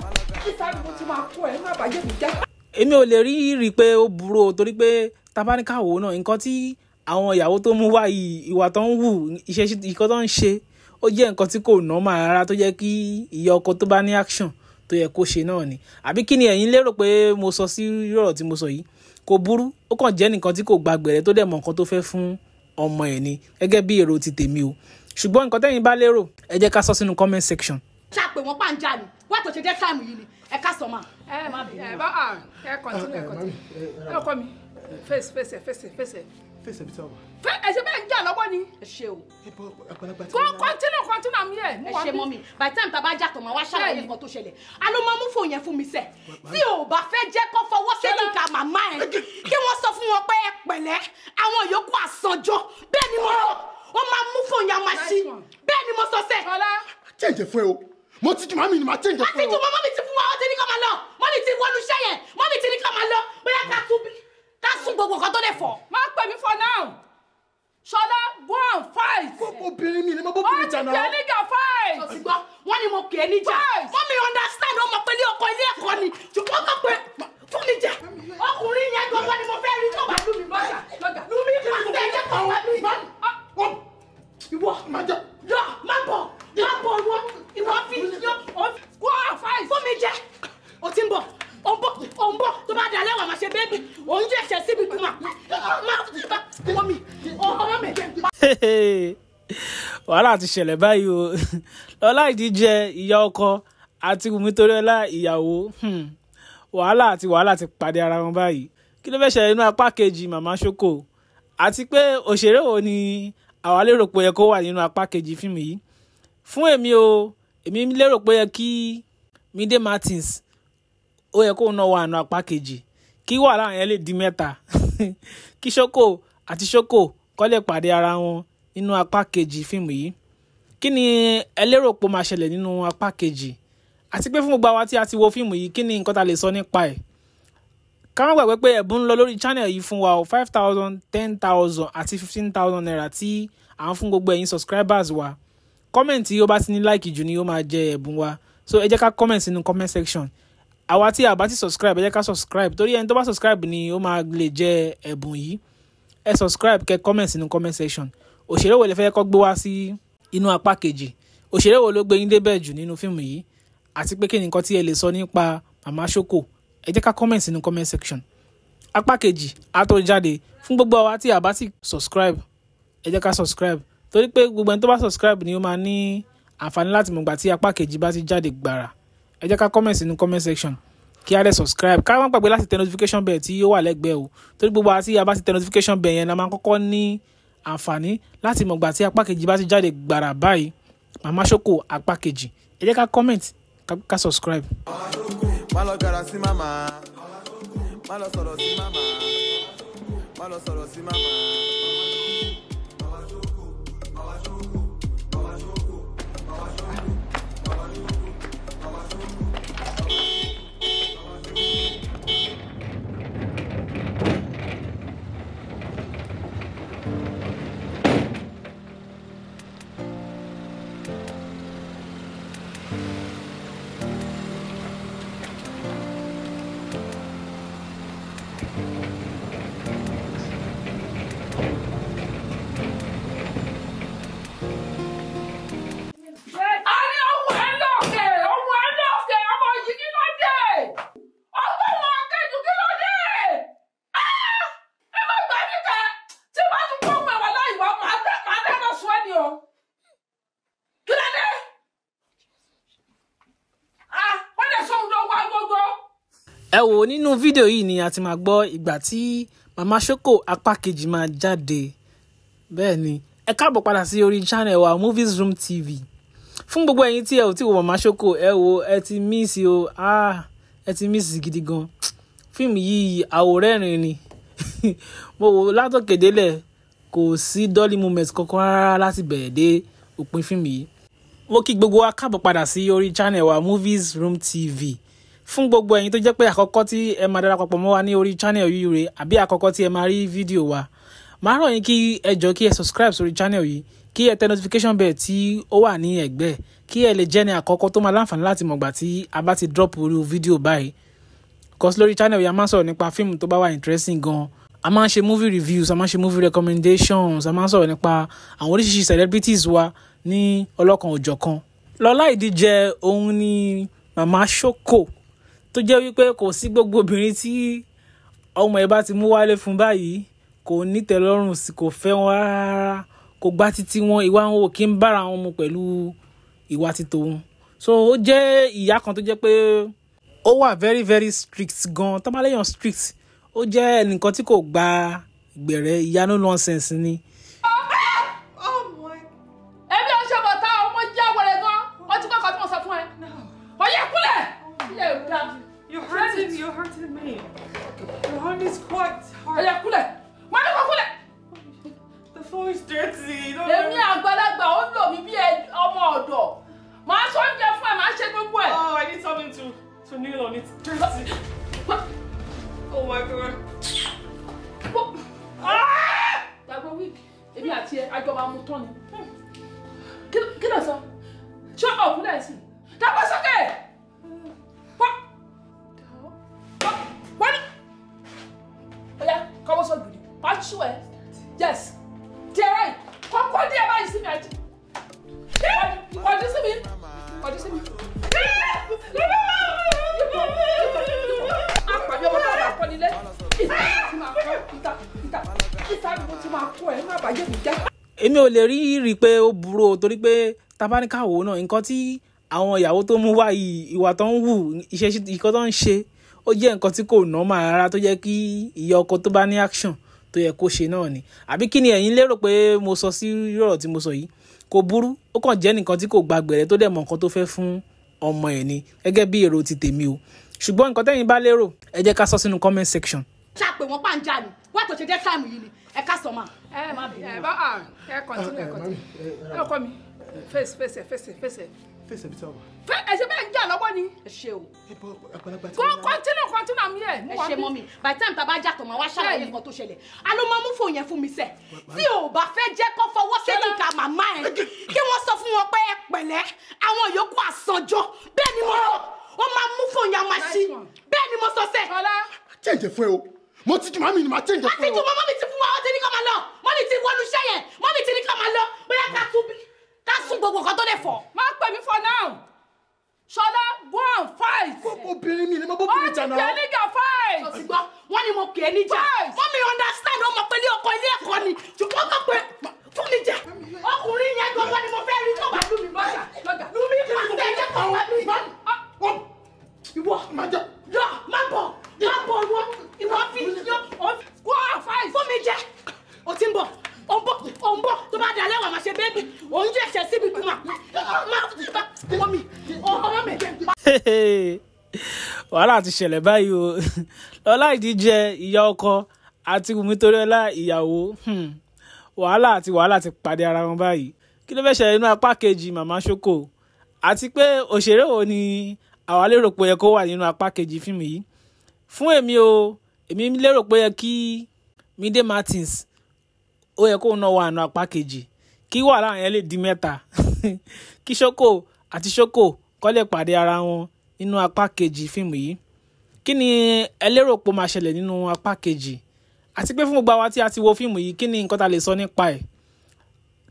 ìta ni mo ti máa kọ́ ẹ, má bàjẹ́ mi jẹ́. Èmi ò lè rí pé ó burú o, torí pé tabaníkàwò náà, nǹkan tí àwọn ìyàwó tó mú wá yìí, ìwà tó ń wù, iṣẹ́ nǹkan tó ń ṣe, ó jẹ́ nǹkan tí kò normal rárá, tó jẹ́ kí ìyá ọkọ tó bá ní action tó yẹ kó ṣe náà ni. Àbí kí ni ẹ̀yin lérò pé mo sọ sí ọ̀rọ̀ tí mo sọ yìí? Kò burú, ó kàn jẹ́ nǹkan tí kò gba gbẹ̀rẹ̀ tó dẹ̀ mọ nǹkan tó fẹ́ fún ọmọ ẹ̀ ni, gẹ́gẹ́ bí èrò ti tèmi o. Ṣùgbọ́n nǹkan tẹ́yin bá lérò, ẹ jẹ́ ká sọ sínú comment section. Ṣàpè wọn pàǹjà ni wá tó ṣe jẹ́ táìmù yìí ni ẹ ká sọ ma. Ẹ má bínú. Ẹ bá ẹ continue, ẹ continue. Ẹ ọkọ mi, face face ẹ face ẹ face ẹ. Face ẹbí tí a wà. Ẹ ṣe bẹ́ẹ̀ ń jà lọ́wọ́ ni. Ẹ ṣe o. Ẹ bọ àgbàlagbà tí. Go continue, continue, I'm here. Ẹ ṣe mọ́mì, by the time tá a bá jà tó máa wá ṣàlàyé nǹkan tó ṣẹlẹ̀. A ló máa mú fóònù yẹn fún mi sẹ̀. Tí o bá fẹ́ jẹ́ kó fọwọ́ séjìká màmá ẹ̀, kí wọ́n sọ fún wọn pé ẹ pẹ̀lẹ́, àwọn yòókù àsànjọ. Bẹ́ẹ̀ ni mo sọ, ó máa mú fóònù yẹn máa ṣí. Bẹ́ẹ̀ ni mo sọ sẹ̀. Ṣọlá. Change fún ẹ o. Mo ti ju màmí ni màá change fún ẹ o. Àti ju mọ́mí ti fún wa, ó ti ní ká máa lọ. Mọ́mí ti wọnú iṣẹ́ yẹn, mọ́mí ti ní ká máa lọ. Bóyá ká tún bí ká sún gbogbo nǹkan tó lè fọ̀. Má pè mí for now. Ṣọlá, go and fight. Obìnrin mi ni mo bóbìnrin jà náà. Ó ti níjà fight. Sọ ti gbọ́, wọ́n ní mo kì í níjà. Mọ́mí understand, ó mọ̀ pé ilé ọkọ ilé ẹ̀kọ́ ni. Ṣùgbọ́n kàn pé fún mi jà. Ọkùnrin yẹn gbọ́ngàn ni mo fẹ́ rí tó bá lù mí lọ́jà. Lù mí pàṣẹ ẹ̀jẹ̀ kan wá mi. Ìwọ lọ, má bọ̀, má bọ̀ ìwọ, ìwọ fi yọ. Go and fight. Fún mi jẹ. O ti ń bọ̀, o ń bọ̀, o ń bọ̀, tó bá dalẹ̀ wà máa ṣe bébì, ò ń jẹ́ ẹ̀ṣẹ̀ síbi kú mà. Má ọmọ mi, ọmọ mi. Wàhálà ti ṣẹlẹ̀ báyìí o. Lọlá Ìdíjẹ ìyá ọkọ àti Wùmí Toríọlá ìyàwó, wàhálà àti wàhálà ti pàdé ara wọn báyìí. Kí ló fẹ́ ṣẹlẹ̀ nínú apá kejì Mama Shoko? Àti pé òṣèré wo ni àwa lérò pé ó yẹ kó wà nínú apá kejì fíìmù yìí? Fún èmi o, èmi lérò pé ó yẹ kí Mide Martins, ó yẹ kó náà wà nínú apá kejì, kí wàhálà yẹn lè di mẹ́ta, kí Shoko àti Shoko kó lè pàdé ara wọn nínú apá kejì fíìmù yìí. Kí ni ẹ lérò pé ó máa ṣẹlẹ̀ nínú apá kejì? Àti pé fún gbogbo àwa tí a ti wo fíìmù yìí, kí ni nǹkan tá lè sọ nípa ẹ̀? Ká má gbàgbé pé ẹ̀bùn ń lọ lórí channel yìí fún wa o, 5,000, 10,000 àti 15,000 naira tí à ń fún gbogbo ẹ̀yin subscribers wa. Comment tí ó bá ti ní like jù ni ó máa jẹ ẹ̀bùn wa. So ẹ jẹ́ ká comment sínú comment section. Àwa tí a bá ti subscribe, ẹ jẹ́ ká subscribe, torí ẹni tó bá subscribe ni ó máa lè jẹ ẹ̀bùn yìí. Ẹ subscribe, kẹ́ comment sínú comment section. Òṣèré wo lẹ fẹ́ kó gbé wá sí inú apá kejì? Òṣèré wo ló gbé yín débẹ̀ jù nínú fíìmù yìí? Àti pé kí ni nǹkan tí ẹ lè sọ nípa Màmá Ṣókò? Ẹ jẹ́ ká comment sínú comment section. Apá kejì á tó jáde. Fún gbogbo àwa tí a bá ti subscribe, ẹ jẹ́ ká subscribe, torí pé gbogbo ẹni tó bá subscribe ni ó máa ní àǹfààní láti mọ̀gbà tí apá kejì bá ti jáde gbàrà. Ẹ jẹ́ ká comment sínú comment section kí a lè subscribe, ká má gbàgbé láti tẹ notification bell tí ó wà lẹ́gbẹ̀ẹ́ o, torí gbogbo àwa tí a bá ti tẹ notification bell yẹn la máa kọ́kọ́ ní àǹfààní láti mọ̀gbà tí apá kejì bá ti jáde gbàrà báyìí. Màmá Ṣókò apá kejì, ẹ jẹ́ ká comment, ká subscribe. Má lọ gara sí màmá, má lọ sọ̀rọ̀ sí màmá, má lọ sọ̀rọ̀ sí màmá. Ẹ wò, nínú fídíò yìí ni a ti máa gbọ́ ìgbà tí Màmá Ṣókò apá kejì máa jáde. Bẹ́ẹ̀ ni, ẹ káàbọ̀ padà sí orí channel wa Movies Room TV. Fún gbogbo ẹ̀yin tí ẹ ò tí wo Màmá Ṣókò, ẹ wò, ẹ ti miss o, ẹ ti miss gidi gan. Fíìmù yìí àwòrẹ́rìn ni. Mo wò látòkè délẹ̀, kò sí dolly moment kankan rárá láti bẹ̀rẹ̀ dé òpin fíìmù yìí. Mo kí gbogbo wa káàbọ̀ padà sí orí channel wa Movies Room TV. Fún gbogbo ẹ̀yin tó jẹ́ pé àkọ́kọ́ tí ẹ máa darapọ̀ mọ́ wa ní orí channel yìí rè, àbí àkọ́kọ́ tí ẹ máa rí fídíò wa, màá rọ̀ yín kí ẹ jọ̀ọ́ kí ẹ subscribe sórí channel yìí, kí ẹ tẹ notification bell tí ó wà ní ẹ̀gbẹ́, kí ẹ lè jẹ́ ní àkọ́kọ́ tó máa láǹfààní láti mọ̀gbà tí a bá ti drop irú fídíò báyìí. Because lórí channel yìí a máa ń sọ̀rọ̀ nípa fíìmù tó bá wà interesting gan. A máa ń ṣe movie reviews, a máa ń ṣe movie recommendations, a máa ń sọ̀rọ̀ nípa àwọn oríṣiríṣi celebrities wa ní ọlọ́kan òjọ̀kan. Lọlá Ìdíjẹ òun ni Màmá Ṣókò, tó jẹ́ wípé kò sí gbogbo obìnrin tí ọmọ ẹ̀ bá ti mú wálé fún báyìí kò ní tẹ́lọ́rùn sí, kò fẹ́ wọn rárá, kò gbá títí wọn, ìwà wọn ò kí ń bára wọn mu pẹ̀lú ìwà ti tòun. So ó jẹ́ ìyá kan tó jẹ́ pé ó wà very very strict gan. Tó bá léèyàn strict, ó jẹ́ ẹnìkan tí kò gba gbẹ̀rẹ̀, ìyá no nonsense ni. Ẹbí ọ̀ṣọ́ bọ̀tá ọmọ jẹ́ wẹ̀rẹ̀ gan, ọtí kọ́kọ́ tí mo sọ fún ẹ. Ọ̀yẹ́ kúlẹ̀! Ilé ìdá. You're hurting me. Your hand is quite hard. Ọ̀yẹ́ kúlẹ̀! Mo ní kó kúlẹ̀! The floor is dirty. Èmi àgbàlagbà ó ń lò mí bí ọmọ ọ̀dọ̀. Màá sọ oúnjẹ fún ẹ, màá ṣe gbogbo ẹ̀. Oh, I need something to kneel on. It's dirty. Oh my God. Gbàgbọ́ wíìkì, èmi àti ẹ, àjọ máa mú tán ni. Kí ló sọ? Ṣé ọ̀kúnlẹ̀ sí? Dàgbà sókè! Wọ́n ní. Ọ̀yá, kọ́wọ́ sọ̀gìrì, máa ṣú ẹ. Yes. Díẹ̀ kọ́kọ́ díẹ̀ báyìí sí mi àti. Kọjú sí mi. Kọjú sí mi. Àpàbí ọmọ tó wà kọ́ nílé. Ìta ti máa kọ́, ìta, ìta, ìta ni mo ti máa kọ́ ẹ, má bàjẹ́ mi jẹ́. Èmi ò lè rí pé ó burú o, torí pé tabaníkàwò náà nǹkan tí àwọn ìyàwó tó mú wá yìí, ìwà tó ń hù, iṣẹ́ nǹkan tó ń ṣe, ó jẹ́ nǹkan tí kò normal rárá, tó jẹ́ kí ìyá ọkọ tó bá ní action tó yẹ kó ṣe náà ni. Àbí kí ni ẹ̀yin lérò pé mo sọ sí ọ̀rọ̀ tí mo sọ yìí? Kò burú, ó kàn jẹ́ nǹkan tí kò gba gbẹ̀rẹ̀ tó dẹ̀ mọ nǹkan tó fẹ́ fún ọmọ ẹ̀ ni, gẹ́gẹ́ bí èrò ti tèmi o. Ṣùgbọ́n nǹkan tẹ́yin bá lérò, ẹ jẹ́ ká sọ sínú comment section. Ṣá pé wọ́n pàǹjà ni, wá tó ṣe jẹ́ táìmù yìí ni, ẹ ká sọ máa. Ẹ má bínú. Ẹ bá ẹ continue, ẹ continue. Ẹ ọkọ mi, face face face face. Face ibi tí a wà. Ẹ ṣe bẹ́ẹ̀ ń jà lọ́wọ́ ni. Ẹ ṣe o. Continue, continue, I'm here. Ẹ ṣe mọ́mì, by the time tá a bá jà tó máa wá ṣàlàyé nǹkan tó ṣẹlẹ̀. A ló máa mú fóònù yẹn fún mi sẹ̀. Tí o bá fẹ́ jẹ́ kó fọwọ́ séjìká màmá ẹ̀, kí wọ́n sọ fún wọn pé ẹ pẹ̀lẹ́, àwọn yòókù àsànjọ. Bẹ́ẹ̀ ni mo sọ, ó máa mú fóònù yẹn máa ṣí. Bẹ́ẹ̀ ni mo sọ sẹ̀. Change fún ẹ o. Mo ti ju màmí ni màá change fún ẹ o. Àti ju màmá mi ti fún wa, ó ti ní ká máa lọ. Mọ́mì ti wọnú iṣẹ́ yẹn, mọ́mì ti ní ká máa lọ. Bóyá ká tún bí. Ká sún gbogbo nǹkan tó lè fọ̀. Má pè mí for now. Ṣọlá, go and fight. Obìnrin mi ni mo bóbìnrin jà náà. Wọ́n ti pè é níjà, fight. Sọ ti gbọ́, wọ́n ní mo pè é níjà. Wọ́n mi understand, ó mọ̀ pé ilé ọkọ ilé ẹ̀kọ́ ni. Ṣùgbọ́n kàn pé fún mi jẹ. Ọkùnrin yẹn gbọ́ngàn ni mo fẹ́ rí tó bá lù mí lọ́jà. Lù mí pàṣẹ ẹ̀jẹ̀ kan wá mi. Ìwọ yọ má bọ̀ má bọ̀ ìwọ ìwọ fi yọ. Go and fight. Fún mi jẹ. O ti ń bọ̀. Ó ń bọ̀, ó ń bọ̀, tó bá dalẹ̀ wà máa ṣe bébì, òun jẹ́ ẹ̀ṣẹ̀ síbi kú máa máa mi, ọmọ mi. Wàhálà ti ṣẹlẹ̀ báyìí o. Lọlá Ìdíjẹ ìyá ọkọ àti Wùmí Toríọlá ìyàwó, wàhálà àti wàhálà ti pàdé ara wọn báyìí. Kí ló fẹ́ ṣẹlẹ̀ nínú apá kejì Màmá Ṣókò? Àti pé òṣèré wo ni àwa lérò pé ó yẹ kó wà nínú apá kejì fíìmù yìí? Fún èmi o, èmi lérò pé ó yẹ kí Mide Martins, ó yẹ kóun náà wà nínú apá kejì, kí wàhálà yẹn lè di mẹ́ta, kí Ṣókò àti Ṣókò kó lè pàdé ara wọn nínú apá kejì fíìmù yìí. Kí ni ẹ lérò pé ó máa ṣẹlẹ̀ nínú apá kejì? Àti pé fún gbogbo àwa tí a ti wo fíìmù yìí, kí ni nǹkan tá lè sọ nípa ẹ̀?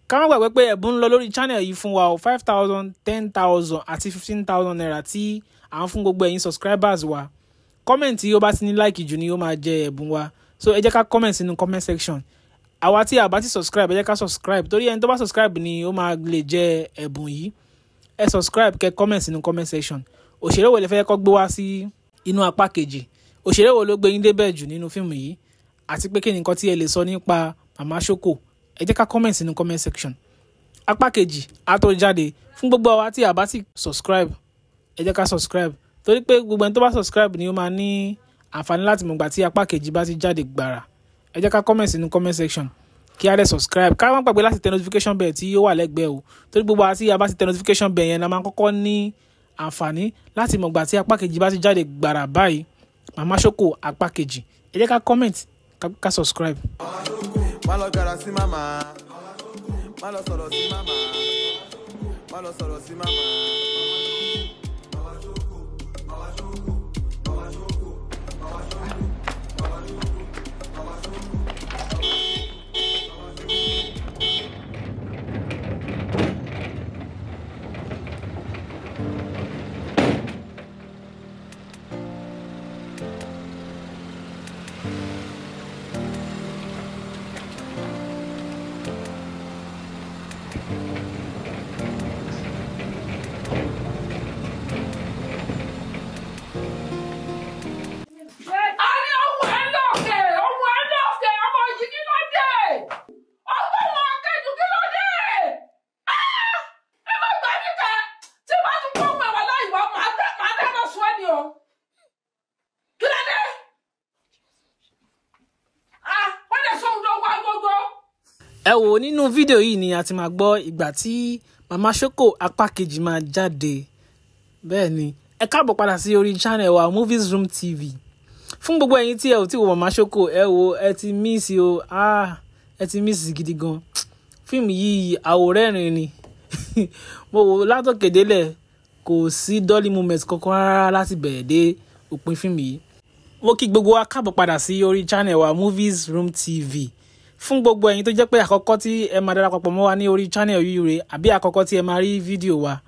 Ká má gbàgbé pé ẹ̀bùn ń lọ lórí channel yìí fún wa o, 5,000, 10,000 àti 15,000 naira tí à ń fún gbogbo ẹ̀yin subscribers wa. Comment tí ó bá ti ní like jù ni ó máa jẹ ẹ̀bùn wa. So ẹ jẹ́ ká comment sínú comment section. Àwa tí a bá ti subscribe, ẹ jẹ́ ká subscribe, torí ẹni tó bá subscribe ni ó máa lè jẹ ẹ̀bùn yìí. Ẹ subscribe, kẹ́ comment sínú comment section. Òṣèré wo lẹ fẹ́ kó gbé wá sí inú apá kejì? Òṣèré wo ló gbé yín débẹ̀ jù nínú fíìmù yìí? Àti pé kí ni nǹkan tí ẹ lè sọ nípa Màmá Ṣókò? Ẹ jẹ́ ká comment sínú comment section. Apá kejì á tó jáde. Fún gbogbo àwa tí a bá ti subscribe, ẹ jẹ́ ká subscribe, torí pé gbogbo ẹni tó bá subscribe ni ó máa ní àǹfààní láti mọ̀gbà tí apá kejì bá ti jáde gbàrà. Ẹ jẹ́ ká comment sínú comment section, kí a lè subscribe. Ká má gbàgbé láti tẹ notification bell tí ó wà lẹ́gbẹ̀ẹ́ o, torí gbogbo àwa tí a bá ti tẹ notification bell yẹn la máa kọ́kọ́ ní àǹfààní láti mọ̀gbà tí apá kejì bá ti jáde gbàrà báyìí. Màmá Ṣókò apá kejì. Ẹ jẹ́ ká comment, ká subscribe. Má lọ gara sí màmá, má lọ sọ̀rọ̀ sí màmá, má lọ sọ̀rọ̀ sí màmá. Ẹ wò, nínú fídíò yìí ni a ti máa gbọ́ ìgbà tí Màmá Ṣókò apá kejì máa jáde. Bẹ́ẹ̀ ni, ẹ káàbọ̀ padà sí orí channel wa Movies Room TV. Fún gbogbo ẹ̀yin tí ẹ ò tí wo Màmá Ṣókò, ẹ wò, ẹ ti miss o, ẹ ti miss gidi gan. Fíìmù yìí àwòrẹ́rìn ni. Mo wò látòkè délẹ̀, kò sí dolly moment kankan rárá láti bẹ̀rẹ̀ dé òpin fíìmù yìí. Mo kí gbogbo wa káàbọ̀ padà sí orí channel wa Movies Room TV. Fún gbogbo ẹ̀yin tó jẹ́ pé àkọ́kọ́ tí ẹ máa darapọ̀ mọ́ wa ní orí channel yìí rè, àbí àkọ́kọ́ tí ẹ máa rí fídíò wa,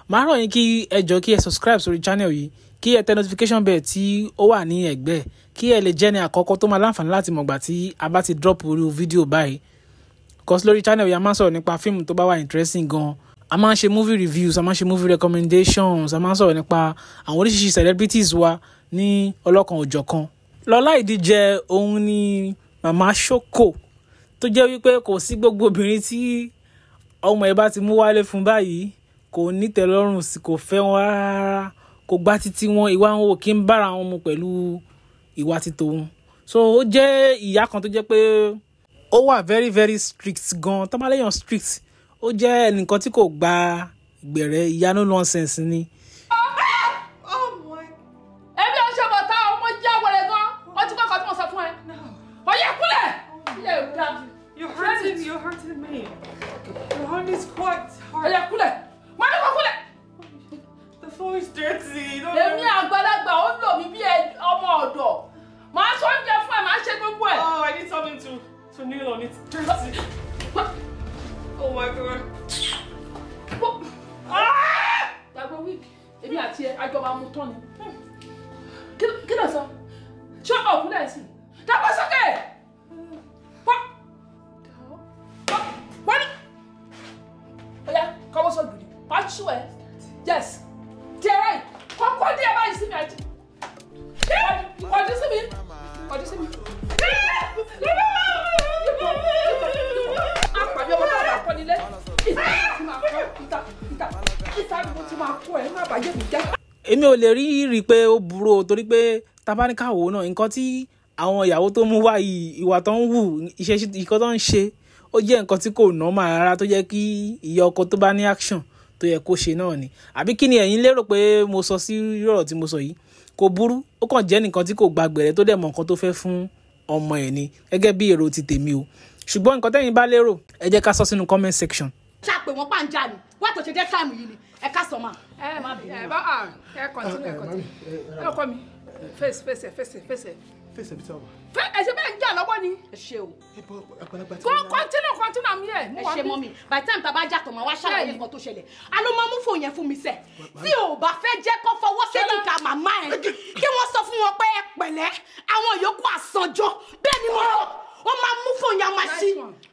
màá rọ̀ yín kí ẹ jọ̀ọ́ kí ẹ subscribe sórí channel yìí, kí ẹ tẹ notification bell tí ó wà ní ẹ̀gbẹ́, kí ẹ lè jẹ́ ní àkọ́kọ́ tó máa láǹfààní láti mọ̀gbà tí a bá ti drop irú fídíò báyìí. Cause lórí channel yìí a máa ń sọ̀rọ̀ nípa fíìmù tó bá wà interesting gan. A máa ń ṣe movie reviews, a máa ń ṣe movie recommendations, a máa ń sọ̀rọ̀ nípa àwọn oríṣiríṣi celebrities wa ní ọlọ́kan òjọ̀kan. Lọlá Ìdíjẹ òun ni Màmá Ṣókò, tó jẹ́ wípé kò sí gbogbo obìnrin tí ọmọ ẹ̀ bá ti mú wálé fún báyìí kò ní tẹ́lọ́rùn sí, kò fẹ́ wọn rárá, kò gbá títí wọn, ìwà wọn ò kí ń bára wọn mu pẹ̀lú ìwà ti tòun. So ó jẹ́ ìyá kan tó jẹ́ pé ó wà very very strict gan. Tó bá léèyàn strict, ó jẹ́ ẹnìkan tí kò gba ìgbẹ̀rẹ̀, ìyá no nonsense ni. Ẹbí ọṣẹ bọ̀tá ọmọ jẹ́ wẹ̀rẹ̀ gan, ọtí kọ̀ọ̀kan tí mo sọ fún ẹ. Ọyẹ kúlẹ̀! Ilé ìdá. You're hurting me. Your hand is quite hard. Ọyẹ kúlẹ̀! Má ní kó kúlẹ̀! The floor is dirty. Èmi àgbàlagbà ó lò mí bí ọmọ ọ̀dọ̀. Màá sọ oúnjẹ fún ẹ, màá ṣe gbogbo ẹ̀. Oh, I need something to kneel on. It's dirty. Oh my God. Àti ẹ àjọ máa mú tán ni. Kí ló sọ? Ṣé ọ̀kúnlẹ̀ sí? Dábọ́ sókè! Wọ́n ní. Ọ̀yá kọ́wọ́ sọ̀gìrì. Máa ṣú ẹ. Yes. Díẹ̀ báyìí. Kọ́kọ́ díẹ̀ báyìí sí mi àti. Kọjú sí mi. Kọjú sí mi. Àpàbí ọmọ náà bá kọ́ nílé. Ìta ti máa kọ́ ìta ìta ìta ni mo ti máa kọ́ ẹ má bàjẹ́ mi jẹ́. Èmi ò lè rí pé ó burú o, torí pé tabaníkàwò náà nǹkan tí àwọn ìyàwó tó mú wá yìí, ìwà tó ń wù, iṣẹ́ nǹkan tó ń ṣe, ó jẹ́ nǹkan tí kò normal rárá, tó jẹ́ kí ìyá ọkọ tó bá ní action tó yẹ kó ṣe náà ni. Àbí kí ni ẹ̀yin lérò pé mo sọ sí ọ̀rọ̀ tí mo sọ yìí? Kò burú, ó kàn jẹ́ nǹkan tí kò gbàgbẹ̀rẹ̀ tó dẹ̀ mọ nǹkan tó fẹ́ fún ọmọ ẹ̀ ni, gẹ́gẹ́ bí èrò ti tèmi o. Ṣùgbọ́n nǹkan tẹ́yin bá lérò, ẹ jẹ́ ká sọ sínú comment section. Ṣàpè wọn pàǹjà ni wọ́n tó ṣe jẹ́ táìmù yìí ni ẹ ká sọ ma. Ẹ má bínú. Ẹ bá ẹ continue, ẹ continue. Ẹ ọkọ mi face face ẹ face ẹ face ẹ. Face ẹ bí sáwà. Fẹ́ ẹ ṣe bẹ́ẹ̀ ń jà lọ́wọ́ ni. Ẹ ṣe o. Ẹ bọ àgbàlagbà tí. Go continue, continue, I'm here. Ẹ ṣe mọ́mì, by the time tá a bá jà tó máa wá ṣàlàyé nǹkan tó ṣẹlẹ̀. A ló máa mú fóònù yẹn fún mi sẹ̀. Tí o bá fẹ́ jẹ́ kó fọwọ́ séjìká màmá ẹ̀, kí wọ́n sọ fún wọn pé ẹ pẹ̀lẹ́, àwọn yòókù àsànjọ. Bẹ́ẹ̀ ni mo sọ, ó máa mú fóònù yẹn máa ṣí.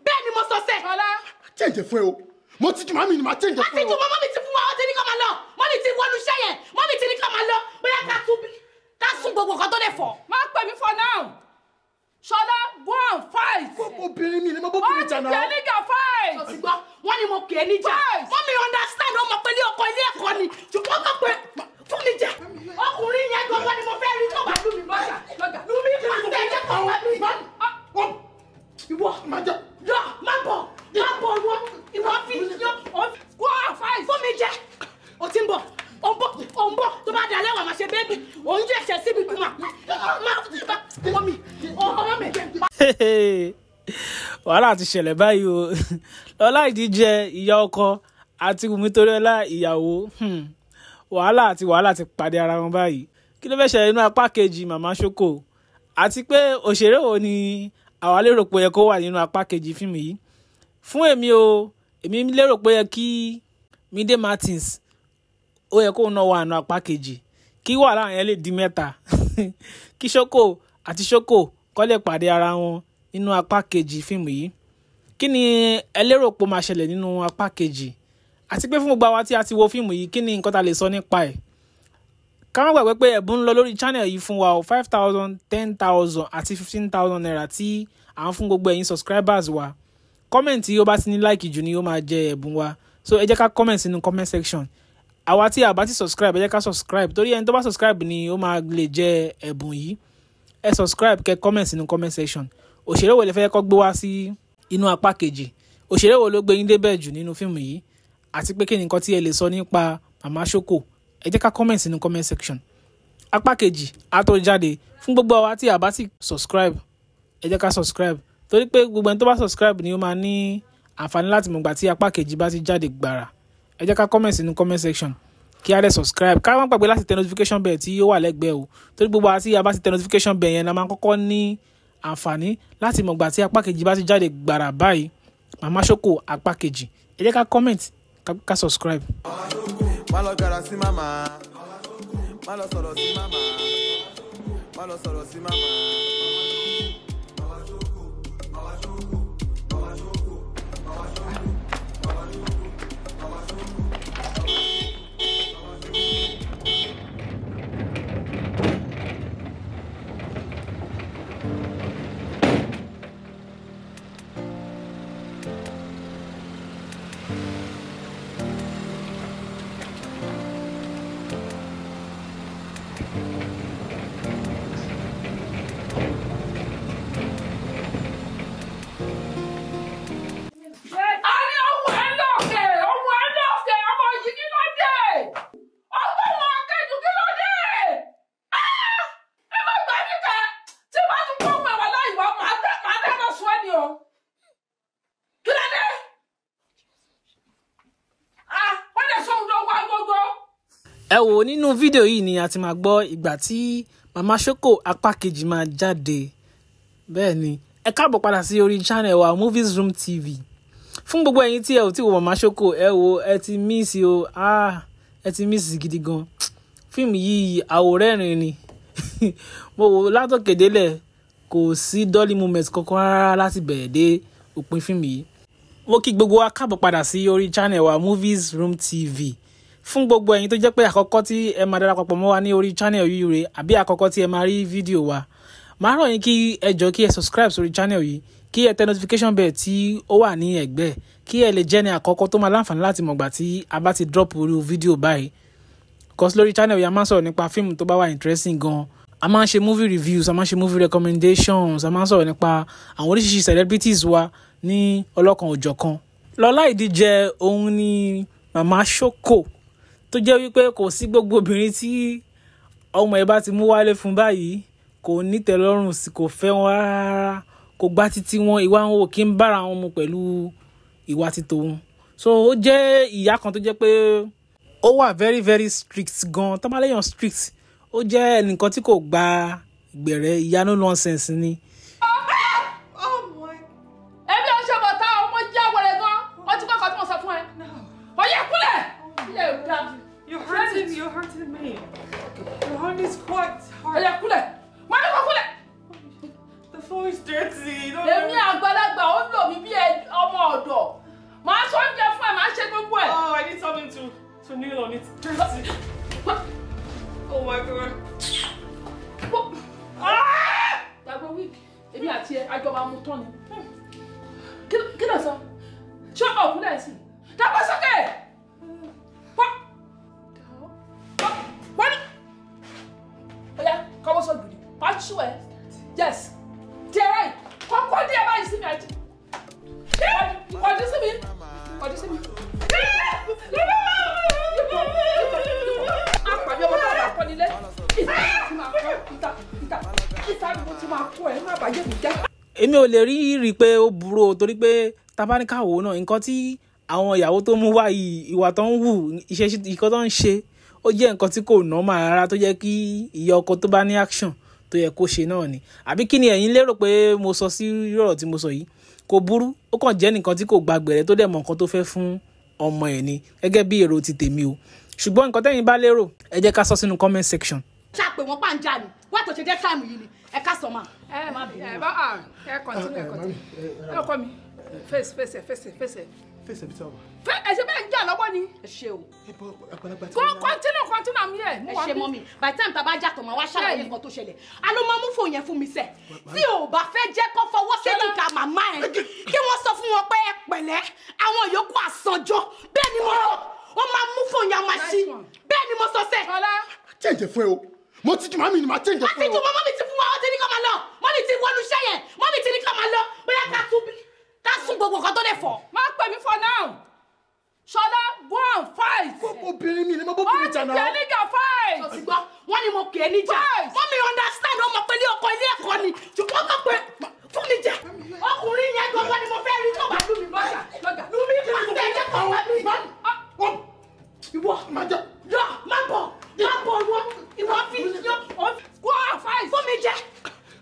Bẹ́ẹ̀ ni mo sọ sẹ̀. Change fún ẹ o. Mo ti ju màmí ni màá change fún ẹ o. Àti ju mọ́mí ti fún wa, ó ti ní ká máa lọ. Mọ́mí ti wọnú iṣẹ́ yẹn, mọ́mí ti ní ká máa lọ. Bóyá ká tún bí ká sún gbogbo nǹkan tó lè fọ̀. Má pè mí for now. Ṣọlá, go and fight. Obìnrin mi ni mo bóbìnrin jà náà. Ó ti níjà fight. Sọ ti gbọ́, wọ́n ní mo kì í níjà. Mọ́mí understand, ó mọ̀ pé ní ọkọ ilé ẹ̀kọ́ ni. Ṣùgbọ́n kàn pé fún mi jẹ. Ọkùnrin yẹn gbọ́ngàn ni mo fẹ́ rí tó bá lù mí lọ́jà. Lù mí pàṣẹ ẹ̀jẹ̀ kan wá mi. Ìwọ lọ má bọ̀ má bọ̀ ìwọ ìwọ fi yọ. Go and fight. Fún mi jẹ. O ti ń bọ̀. Ó ń bọ̀, ó ń bọ̀, tó bá dalẹ̀ wà máa ṣe bébì, òun jẹ́ ẹ̀ṣẹ̀ síbi kú máa máa ọmọ mi, ọmọ mi. Wàhálà ti ṣẹlẹ̀ báyìí o. Lọlá Ìdíjẹ ìyá ọkọ àti Wùmí Toríọlá ìyàwó, wàhálà àti wàhálà ti pàdé ara wọn báyìí. Kí ló fẹ́ ṣẹlẹ̀ nínú apá kejì Màmá Ṣókò? Àti pé òṣèré wo ni àwa lérò pé ó yẹ kó wà nínú apá kejì fíìmù yìí? Fún èmi o, èmi lérò pé ó yẹ kí Mide Martins, ó yẹ kóun náà wà nínú apá kejì, kí wàhálà yẹn lè di mẹ́ta, kí Ṣókò àti Ṣókò kó lè pàdé ara wọn nínú apá kejì fíìmù yìí. Kí ni ẹ lérò pé ó máa ṣẹlẹ̀ nínú apá kejì? Àti pé fún gbogbo àwa tí a ti wo fíìmù yìí, kí ni nǹkan tá lè sọ nípa ẹ̀? Ká má gbàgbé pé ẹ̀bùn ń lọ lórí channel yìí fún wa o, 5,000, 10,000 àti 15,000 naira tí à ń fún gbogbo ẹ̀yin subscribers wa. Comment tí ó bá ti ní like jù ni ó máa jẹ ẹ̀bùn wa. So ẹ jẹ́ ká comment sínú comment section. Àwa tí a bá ti subscribe, ẹ jẹ́ ká subscribe, torí ẹni tó bá subscribe ni ó máa lè jẹ ẹ̀bùn yìí. Ẹ subscribe, kẹ́ comment sínú comment section. Òṣèré wo lẹ fẹ́ kó gbé wá sí inú apá kejì? Òṣèré wo ló gbé yín débẹ̀ jù nínú fíìmù yìí? Àti pé kí ni nǹkan tí ẹ lè sọ nípa Màmá Ṣókò? Ẹ jẹ́ ká comment sínú comment section. Apá kejì á tó jáde. Fún gbogbo àwa tí a bá ti subscribe, ẹ jẹ́ ká subscribe, torí pé gbogbo ẹni tó bá subscribe ni ó máa ní àǹfààní láti mọ̀gbà tí apá kejì bá ti jáde gbàrà. Ẹ jẹ́ ká comment sínú comment section, kí a lè subscribe, ká má gbàgbé láti tẹ notification bell tí ó wà lẹ́gbẹ̀ẹ́ o, torí gbogbo àti a bá ti tẹ notification bell yẹn la máa kọ́kọ́ ní àǹfààní láti mọ̀gbà tí apá kejì bá ti jáde gbàrà báyìí. Màmá Ṣókò apá kejì, ẹ jẹ́ ká comment, ká subscribe. Má lọ gara sí màmá, má lọ sọ̀rọ̀ sí màmá, má lọ sọ̀rọ̀ sí màmá. Ẹ wò, nínú fídíò yìí ni a ti máa gbọ́ ìgbà tí Màmá Ṣókò apá kejì máa jáde. Bẹ́ẹ̀ ni, ẹ káàbọ̀ padà sí orí channel wa Movies Room TV. Fún gbogbo ẹ̀yin tí ẹ ò tí wo Màmá Ṣókò, ẹ wò, ẹ ti miss o, ẹ ti miss gidi gan. Fíìmù yìí àwòrẹ́rìn ni. Mo wò látòkè délẹ̀, kò sí dolly moment kankan rárá láti bẹ̀rẹ̀ dé òpin fíìmù yìí. Mo kí gbogbo wa káàbọ̀ padà sí orí channel wa Movies Room TV. Fún gbogbo ẹ̀yin tó jẹ́ pé àkọ́kọ́ tí ẹ máa darapọ̀ mọ́ wa ní orí channel yìí rè, àbí àkọ́kọ́ tí ẹ máa rí fídíò wa, màá rọ̀ yín kí ẹ jọ̀ọ́ kí ẹ subscribe sórí channel yìí, kí ẹ tẹ notification bell tí ó wà ní ẹ̀gbẹ́, kí ẹ lè jẹ́ ní àkọ́kọ́ tó máa láǹfààní láti mọ̀gbà tí a bá ti drop irú fídíò báyìí. Cause lórí channel yìí a máa ń sọ̀rọ̀ nípa fíìmù tó bá wà interesting gan. A máa ń ṣe movie reviews, a máa ń ṣe movie recommendations, a máa ń sọ̀rọ̀ nípa àwọn oríṣiríṣi celebrities wa ní ọlọ́kan òjọ̀kan. Lọlá Ìdíjẹ òun ni Màmá Ṣókò, tó jẹ́ wípé kò sí gbogbo obìnrin tí ọmọ ẹ̀ bá ti mú wálé fún báyìí kò ní tẹ́lọ́rùn sí, kò fẹ́ wọn rárá, kò gbá títí wọn, ìwà wọn ò kí ń bára wọn mu pẹ̀lú ìwà ti tòun. So ó jẹ́ ìyá kan tó jẹ́ pé ó wà very very strict gan. Tó bá léèyàn strict, ó jẹ́ ẹnìkan tí kò gba ìgbẹ̀rẹ̀, ìyá no nonsense ni. Ẹbí ọṣẹ bọ̀tá ọmọ jẹ́ wẹ̀rẹ̀ gan. Wọ́n ti kọ́ ọkọ̀ tí mo sọ fún ẹ. Ọyẹ kúlẹ̀. Ilé ò dáa. You're hurting me. Your hand is quite hard. Ọyẹ kúlẹ̀. Má ní kó kúlẹ̀. The floor is dirty. Èmi àgbàlagbà ó ń lò mí bí ọmọ ọ̀dọ̀. Màá sọ oúnjẹ fún ẹ, màá ṣe gbogbo ẹ̀. Oh, I need something to kneel on. It's dirty. Oh my God. Gbàgbọ́ wíìkì, èmi àti ẹ, àjọ máa mú tán ni. Kí ló sọ? Ṣé ọkùnrin sí? Dàgbà sókè! Wọ́n ní. Ọ̀yá, kọ́wọ́ sọ gidi. Máa ṣú ẹ. Yes. Díẹ̀ kọ́kọ́ díẹ̀ báyìí sí mi àti. Kọjú sí mi. Kọjú sí mi. Àpàbí ọmọ tó bá kọ́ nílé. Ìta ti máa kọ́, ìta, ìta, ìta ni mo ti máa kọ́ ẹ, má bàjẹ́ mi jẹ́. Èmi ò lè rí pé ó burú o, torí pé tabaníkàwò náà nǹkan tí àwọn ìyàwó tó mú wá yìí, ìwà tó ń wù, iṣẹ́ nǹkan tó ń ṣe, ó jẹ́ nǹkan tí kò normal rárá, tó jẹ́ kí ìyá ọkọ tó bá ní action tó yẹ kó ṣe náà ni. Àbí kí ni ẹ̀yin lérò pé mo sọ sí ọ̀rọ̀ tí mo sọ yìí? Kò burú, ó kàn jẹ́ nǹkan tí kò gba gbẹ̀rẹ̀ tó dẹ̀ mọ̀ nǹkan tó fẹ́ fún ọmọ ẹ̀ ni, gẹ́gẹ́ bí èrò ti tèmi o. Ṣùgbọ́n nǹkan tẹ́yin bá lérò, ẹ jẹ́ ká sọ sínú comment section. Ṣàpè wọn pàǹjà ni, wá tó ṣe jẹ́ táìmù yìí ni, ẹ ká sọ ma. Ẹ má bínú. Ẹ bá ẹ continue, ẹ continue. Ẹ ọkọ mi, face face face face. Face ẹ̀ bí tí a wà. Ẹ ṣe bẹ́ẹ̀ ń jà lọ́wọ́ ni. Ẹ ṣe o. Go continue, continue, I'm here. Ẹ ṣe mọ́mì, by the time tá a bá jà tó máa wá ṣàlàyé nǹkan tó ṣẹlẹ̀. A ló máa mú fóònù yẹn fún mi sẹ̀. Tí o bá fẹ́ jẹ́ kó fọwọ́ séjìká màmá ẹ̀, kí wọ́n sọ fún wọn pé ẹ pẹ̀lẹ́, àwọn yòókù àsànjọ. Bẹ́ẹ̀ ni mo sọ, ó máa mú fóònù yẹn máa ṣí. Bẹ́ẹ̀ ni mo sọ sẹ̀. Change fún ẹ o. Mo ti ju màmí ni màá change fún ẹ o. Wọ́n ti ju mọ́mí ti fún wa, wọ́n ti ní ká máa lọ. Mọ́mí ti wọnú iṣẹ́ yẹn, mọ́mí ti ní ká máa lọ. Bóyá ká tún bí, ká sún gbogbo nǹkan tó lè fọ̀. Má pè mí for now. Ṣọlá, go and fight. Obìnrin mi ni mo bóbìnrin jà náà. Ó ti pè é níjà fight. Sọ ti gbọ́, wọ́n ní mo pè é níjà. Mọ́mí understand, ó mọ̀ pé ilé ọkọ ilé ẹ̀kọ́ ni. Ṣùgbọ́n kàn pé fún mi jẹ. Ọkùnrin yẹn gbọ́ngàn ni mo fẹ́ rí tó bá lù mí lọ́jà. Lù mí pàṣẹ ẹ̀jẹ̀ kan wá mi. Ìwọ, yọ, má bọ̀, má bọ̀ ìwọ, ìwọ fi yọ. Go and fight. Fún mi jẹ.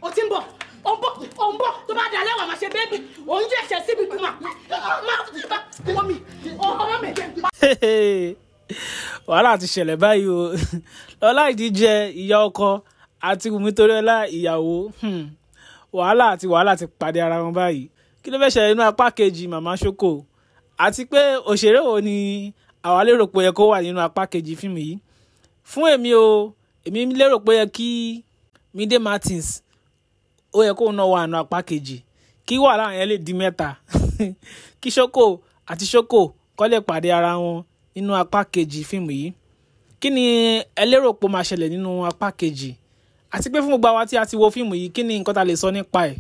O ti ń bọ̀, o ń bọ̀, o ń bọ̀, tó bá dalẹ̀ wà máa ṣe bébì, ò ń jẹ́ ẹ̀ṣẹ̀ síbi kú mà. Má mọ́mí, ọmọ mi. Wàhálà ti ṣẹlẹ̀ báyìí o. Lọlá Ìdíjẹ ìyá ọkọ àti Wùmí Toríọlá ìyàwó, wàhálà àti wàhálà ti pàdé ara wọn báyìí. Kí ló fẹ́ ṣẹlẹ̀ nínú apá kejì Màmá Ṣókò? Àti pé òṣèré wo ni àwa lérò pé ó yẹ kó wà nínú apá kejì fíìmù yìí? Fún èmi o, èmi lérò pé ó yẹ kí Mide Martins, ó yẹ kó náà wà nínú apá kejì, kí wàhálà yẹn lè di mẹ́ta, kí Ṣókò àti Ṣókò kó lè pàdé ara wọn nínú apá kejì fíìmù yìí. Kí ni ẹ lérò pé ó máa ṣẹlẹ̀ nínú apá kejì? Àti pé fún gbogbo àwa tí a ti wo fíìmù yìí, kí ni nǹkan tá lè sọ nípa ẹ̀?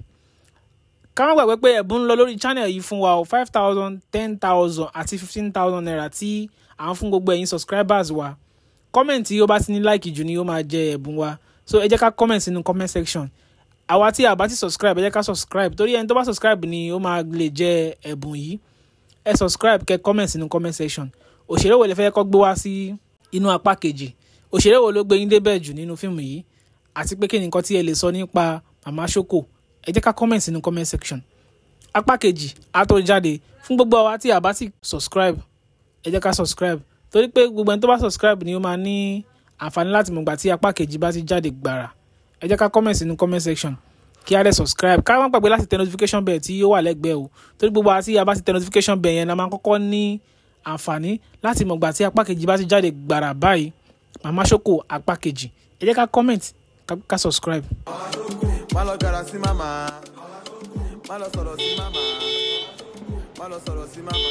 Ká má gbàgbé pé ẹ̀bùn ń lọ lórí channel yìí fún wa o, 5,000, 10,000 àti 15,000 naira tí à ń fún gbogbo ẹ̀yin subscribers wa. Comment tí ó bá ti ní like jù ni ó máa jẹ ẹ̀bùn wa. So ẹ jẹ́ ká comment sínú comment section. Àwa tí a bá ti subscribe, ẹ jẹ́ ká subscribe, torí ẹni tó bá subscribe ni ó máa lè jẹ ẹ̀bùn yìí. Ẹ subscribe, kẹ́ comment sínú comment section. Òṣèré wo lẹ fẹ́ kó gbé wá sí inú apá kejì? Òṣèré wo ló gbé yín débẹ̀ jù nínú fíìmù yìí? Àti pé kí ni nǹkan tí ẹ lè sọ nípa Màmá Ṣókò? Ẹ jẹ́ ká comment sínú comment section. Apá kejì á tó jáde. Fún gbogbo àwa tí a bá ti subscribe, ẹ jẹ́ ká subscribe, torí pé gbogbo ẹni tó bá subscribe ni ó máa ní àǹfààní láti mọ̀gbà tí apá kejì bá ti jáde gbàrà. Ẹ jẹ́ ká comment sínú comment section, kí a lè subscribe, ká má gbàgbé láti tẹ notification bell tí ó wà lẹ́gbẹ̀ẹ́ o, torí gbogbo àti a bá ti tẹ notification bell yẹn la máa kọ́kọ́ ní àǹfààní láti mọ̀gbà tí apá kejì bá ti jáde gbàrà báyìí. Mama Shoko apá kejì, ẹ jẹ́ ká comment, ká subscribe. Má lọ gara sí màmá, má lọ sọ̀rọ̀ sí màmá, má lọ sọ̀rọ̀ sí màmá.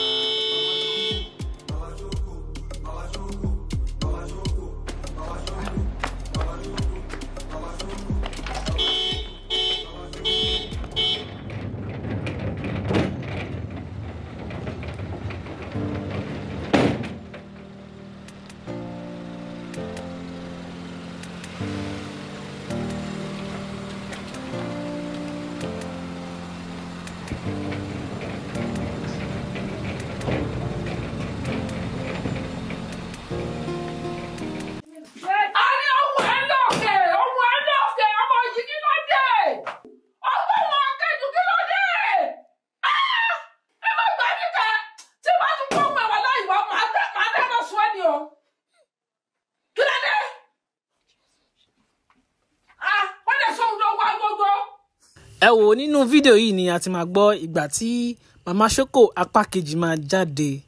Ẹ wò, nínú fídíò yìí ni a ti máa gbọ́ ìgbà tí Mama Shoko apá kejì máa jáde.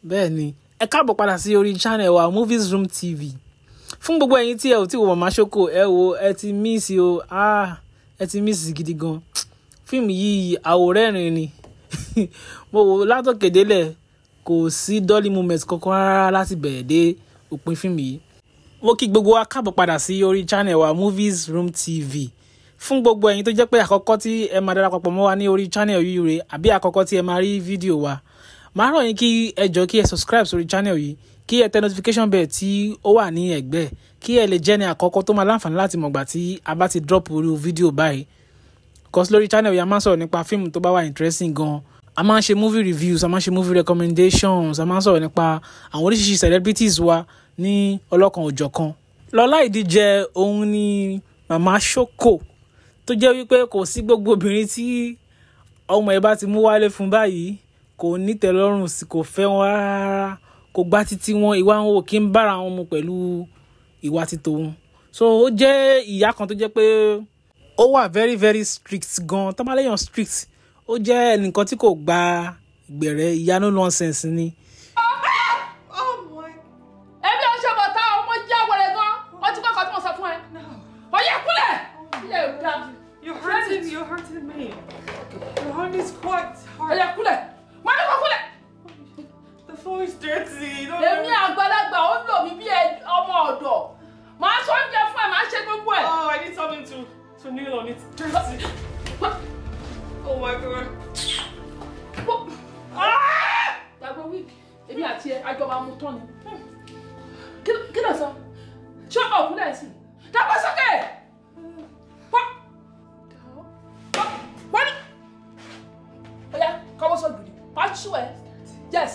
Bẹ́ẹ̀ ni, ẹ káàbọ̀ padà sí orí channel wa Movies Room TV. Fún gbogbo ẹ̀yin tí ẹ ò tí wo Mama Shoko, ẹ wò, ẹ ti miss o, ẹ ti miss gidi gan. Fíìmù yìí àwòrẹ́rìn ni. Mo wò látòkèdélẹ̀, kò sí dolly moment kankan rárá láti bẹ̀rẹ̀ dé òpin fíìmù yìí. Mo kí gbogbo wa káàbọ̀ padà sí orí channel wa Movies Room TV. Fún gbogbo ẹ̀yin tó jẹ́ pé àkọ́kọ́ tí ẹ máa darapọ̀ mọ́ wa ní orí channel yìí rè, àbí àkọ́kọ́ tí ẹ máa rí fídíò wa, màá rọ̀ yín kí ẹ jọ̀ọ́ kí ẹ subscribe sórí channel yìí, kí ẹ tẹ notification bell tí ó wà ní ẹ̀gbẹ́, kí ẹ lè jẹ́ ní àkọ́kọ́ tó máa láǹfààní láti mọ̀gbà tí a bá ti drop irú fídíò báyìí. Because lórí channel yìí a máa ń sọ̀rọ̀ nípa fíìmù tó bá wà interesting gan, a máa ń ṣe movie reviews, a máa ń ṣe movie recommendations, a máa ń sọ̀rọ̀ nípa àwọn oríṣiríṣi celebrities wa ní ọlọ́kan òjọ̀kan. Lọlá Ìdíjẹ òun ni Mama Shoko, tó jẹ́ wípé kò sí gbogbo obìnrin tí ọmọ ẹ̀ bá ti mú wálé fún báyìí kò ní tẹ́lọ́rùn sí, kò fẹ́ wọn rárá, kò gbá títí wọn, ìwà wọn ò kí ń bára wọn mu pẹ̀lú ìwà ti tòun. So ó jẹ́ ìyá kan tó jẹ́ pé ó wà very very strict gan. Tó bá léèyàn strict, ó jẹ́ ẹnìkan tí kò gba gbẹ̀rẹ̀, ìyá no nonsense ni. Ẹbí ọ̀ṣọ́ bọ̀tá ọmọ jẹ́ wẹ̀rẹ̀ gan, ọtí kọ́kọ́ tí mo sọ fún ẹ. Ọyẹ kúlẹ̀! Ilé ò dáa. You're hurting me. Your hand is quite hard. Ọyẹ kúlẹ̀! Mo ní kó kúlẹ̀! The floor is dirty. Èmi àgbàlagbà ó lò mí bí ọmọ ọ̀dọ̀. Màá sọ oúnjẹ fún ẹ, màá ṣe gbogbo ẹ̀. Oh, I need something to kneel on. It's dirty. Oh my God. Gbàgbọ́ wíìkì, èmi àti ẹ, àjọ máa mú tán ni. Kí ló sọ? Ṣé ọ̀kúnlẹ̀ sí? Dàgbà sókè! Wọ́n ní. Ọ̀yá, kọ́wọ́ sọ gidi. Máa ṣú ẹ. Yes.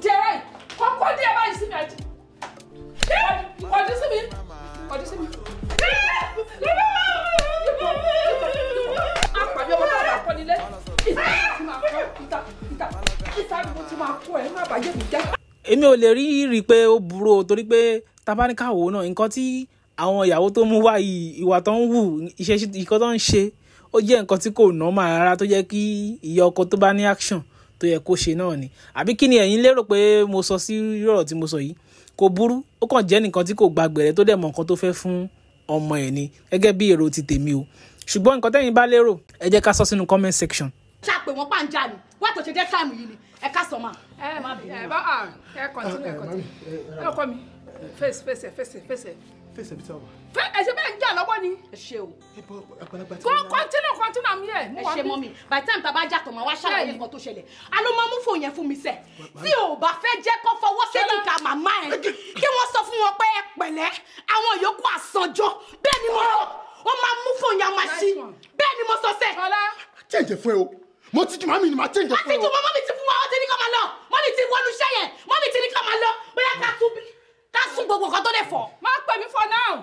Díẹ̀ kọ́kọ́ díẹ̀ báyìí sí mi àti. Kọjú sí mi. Kọjú sí mi. Àpàbí ọmọ náà bá kọ́ nílé. Ìta ti máa kọ́, ìta, ìta, ìta ni mo ti máa kọ́ ẹ, má bàjẹ́ mi jẹ́. Èmi ò lè rí pé ó burú o, torí pé tabaníkàwò náà, nǹkan tí àwọn ìyàwó tó mú wá yìí, ìwà tó ń hù, iṣẹ́ nǹkan tó ń ṣe, ó jẹ́ nǹkan tí kò normal rárá, tó jẹ́ kí ìyá ọkọ tó bá ní action tó yẹ kó ṣe náà ni. Àbí kí ni ẹ̀yin lérò pé mo sọ sí ọ̀rọ̀ tí mo sọ yìí? Kò burú, ó kàn jẹ́ nǹkan tí kò gba gbẹ̀rẹ̀ tó dẹ̀ mọ nǹkan tó fẹ́ fún ọmọ ẹ̀ ni, gẹ́gẹ́ bí èrò ti tèmi o. Ṣùgbọ́n nǹkan tẹ́yin bá lérò, ẹ jẹ́ ká sọ sínú comment section. Ṣàpè wọn pàǹjà ni, wá tó ṣe jẹ́ táìmù yìí ni, ẹ ká sọ máa. Ẹ má bínú. Ẹ bá ẹ continue, ẹ continue. Ẹ ọkọ mi, face face face face. Face ibi tí a wà. Fẹ́ ẹ ṣe bẹ́ẹ̀ ń jà lọ́wọ́ ni. Ẹ ṣe o. Continue, continue, I'm here. Ẹ ṣe mọ́mì, by the time tá a bá jà tó máa wá ṣàlàyé nǹkan tó ṣẹlẹ̀. A ló máa mú fóònù yẹn fún mi sẹ̀. Tí o bá fẹ́ jẹ́ kó fọwọ́ séjìká màmá ẹ̀, kí wọ́n sọ fún wọn pé ẹ pẹ̀lẹ́, àwọn yòókù àsànjọ. Bẹ́ẹ̀ ni mo sọ, ó máa mú fóònù yẹn máa ṣí. Bẹ́ẹ̀ ni mo sọ sẹ̀. Change fún ẹ o. Mo ti ju màmí ni màá change fún ẹ o. Àti ju màmá mi ti fún wa, ó ti ní ká máa lọ. Mọ́mì ti wọnú iṣẹ́ yẹn, mọ́mì ti ní ká máa lọ. Bóyá ká tún bí. Ká sún gbogbo nǹkan tó lè fọ̀. Má pè mí for now.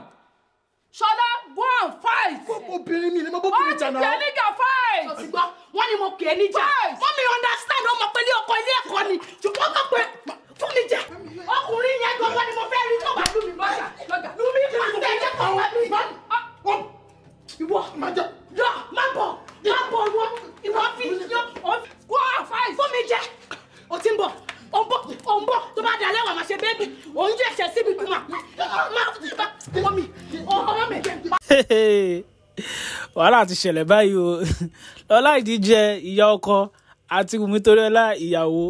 Ṣọlá, go and fight. Obìnrin mi ni mo bóbìnrin jà náà. Ó ti pè é níjà fight. Sọ ti gbọ́, wọ́n ní mo pè é níjà. Mọ́mì understand, ó mọ̀ pé ilé ọkọ ilé ẹ̀kọ́ ni. Ṣùgbọ́n kàn pé fún mi jẹ. Ọkùnrin yẹn gbọ́ngàn ni mo fẹ́ rí tó bá lù mí. Lọ́jà, lọ́jà. Wàhálà ti ṣẹlẹ̀ báyìí o. Lọlá Ìdíjẹ ìyá ọkọ àti Wùmí Toríọlá ìyàwó.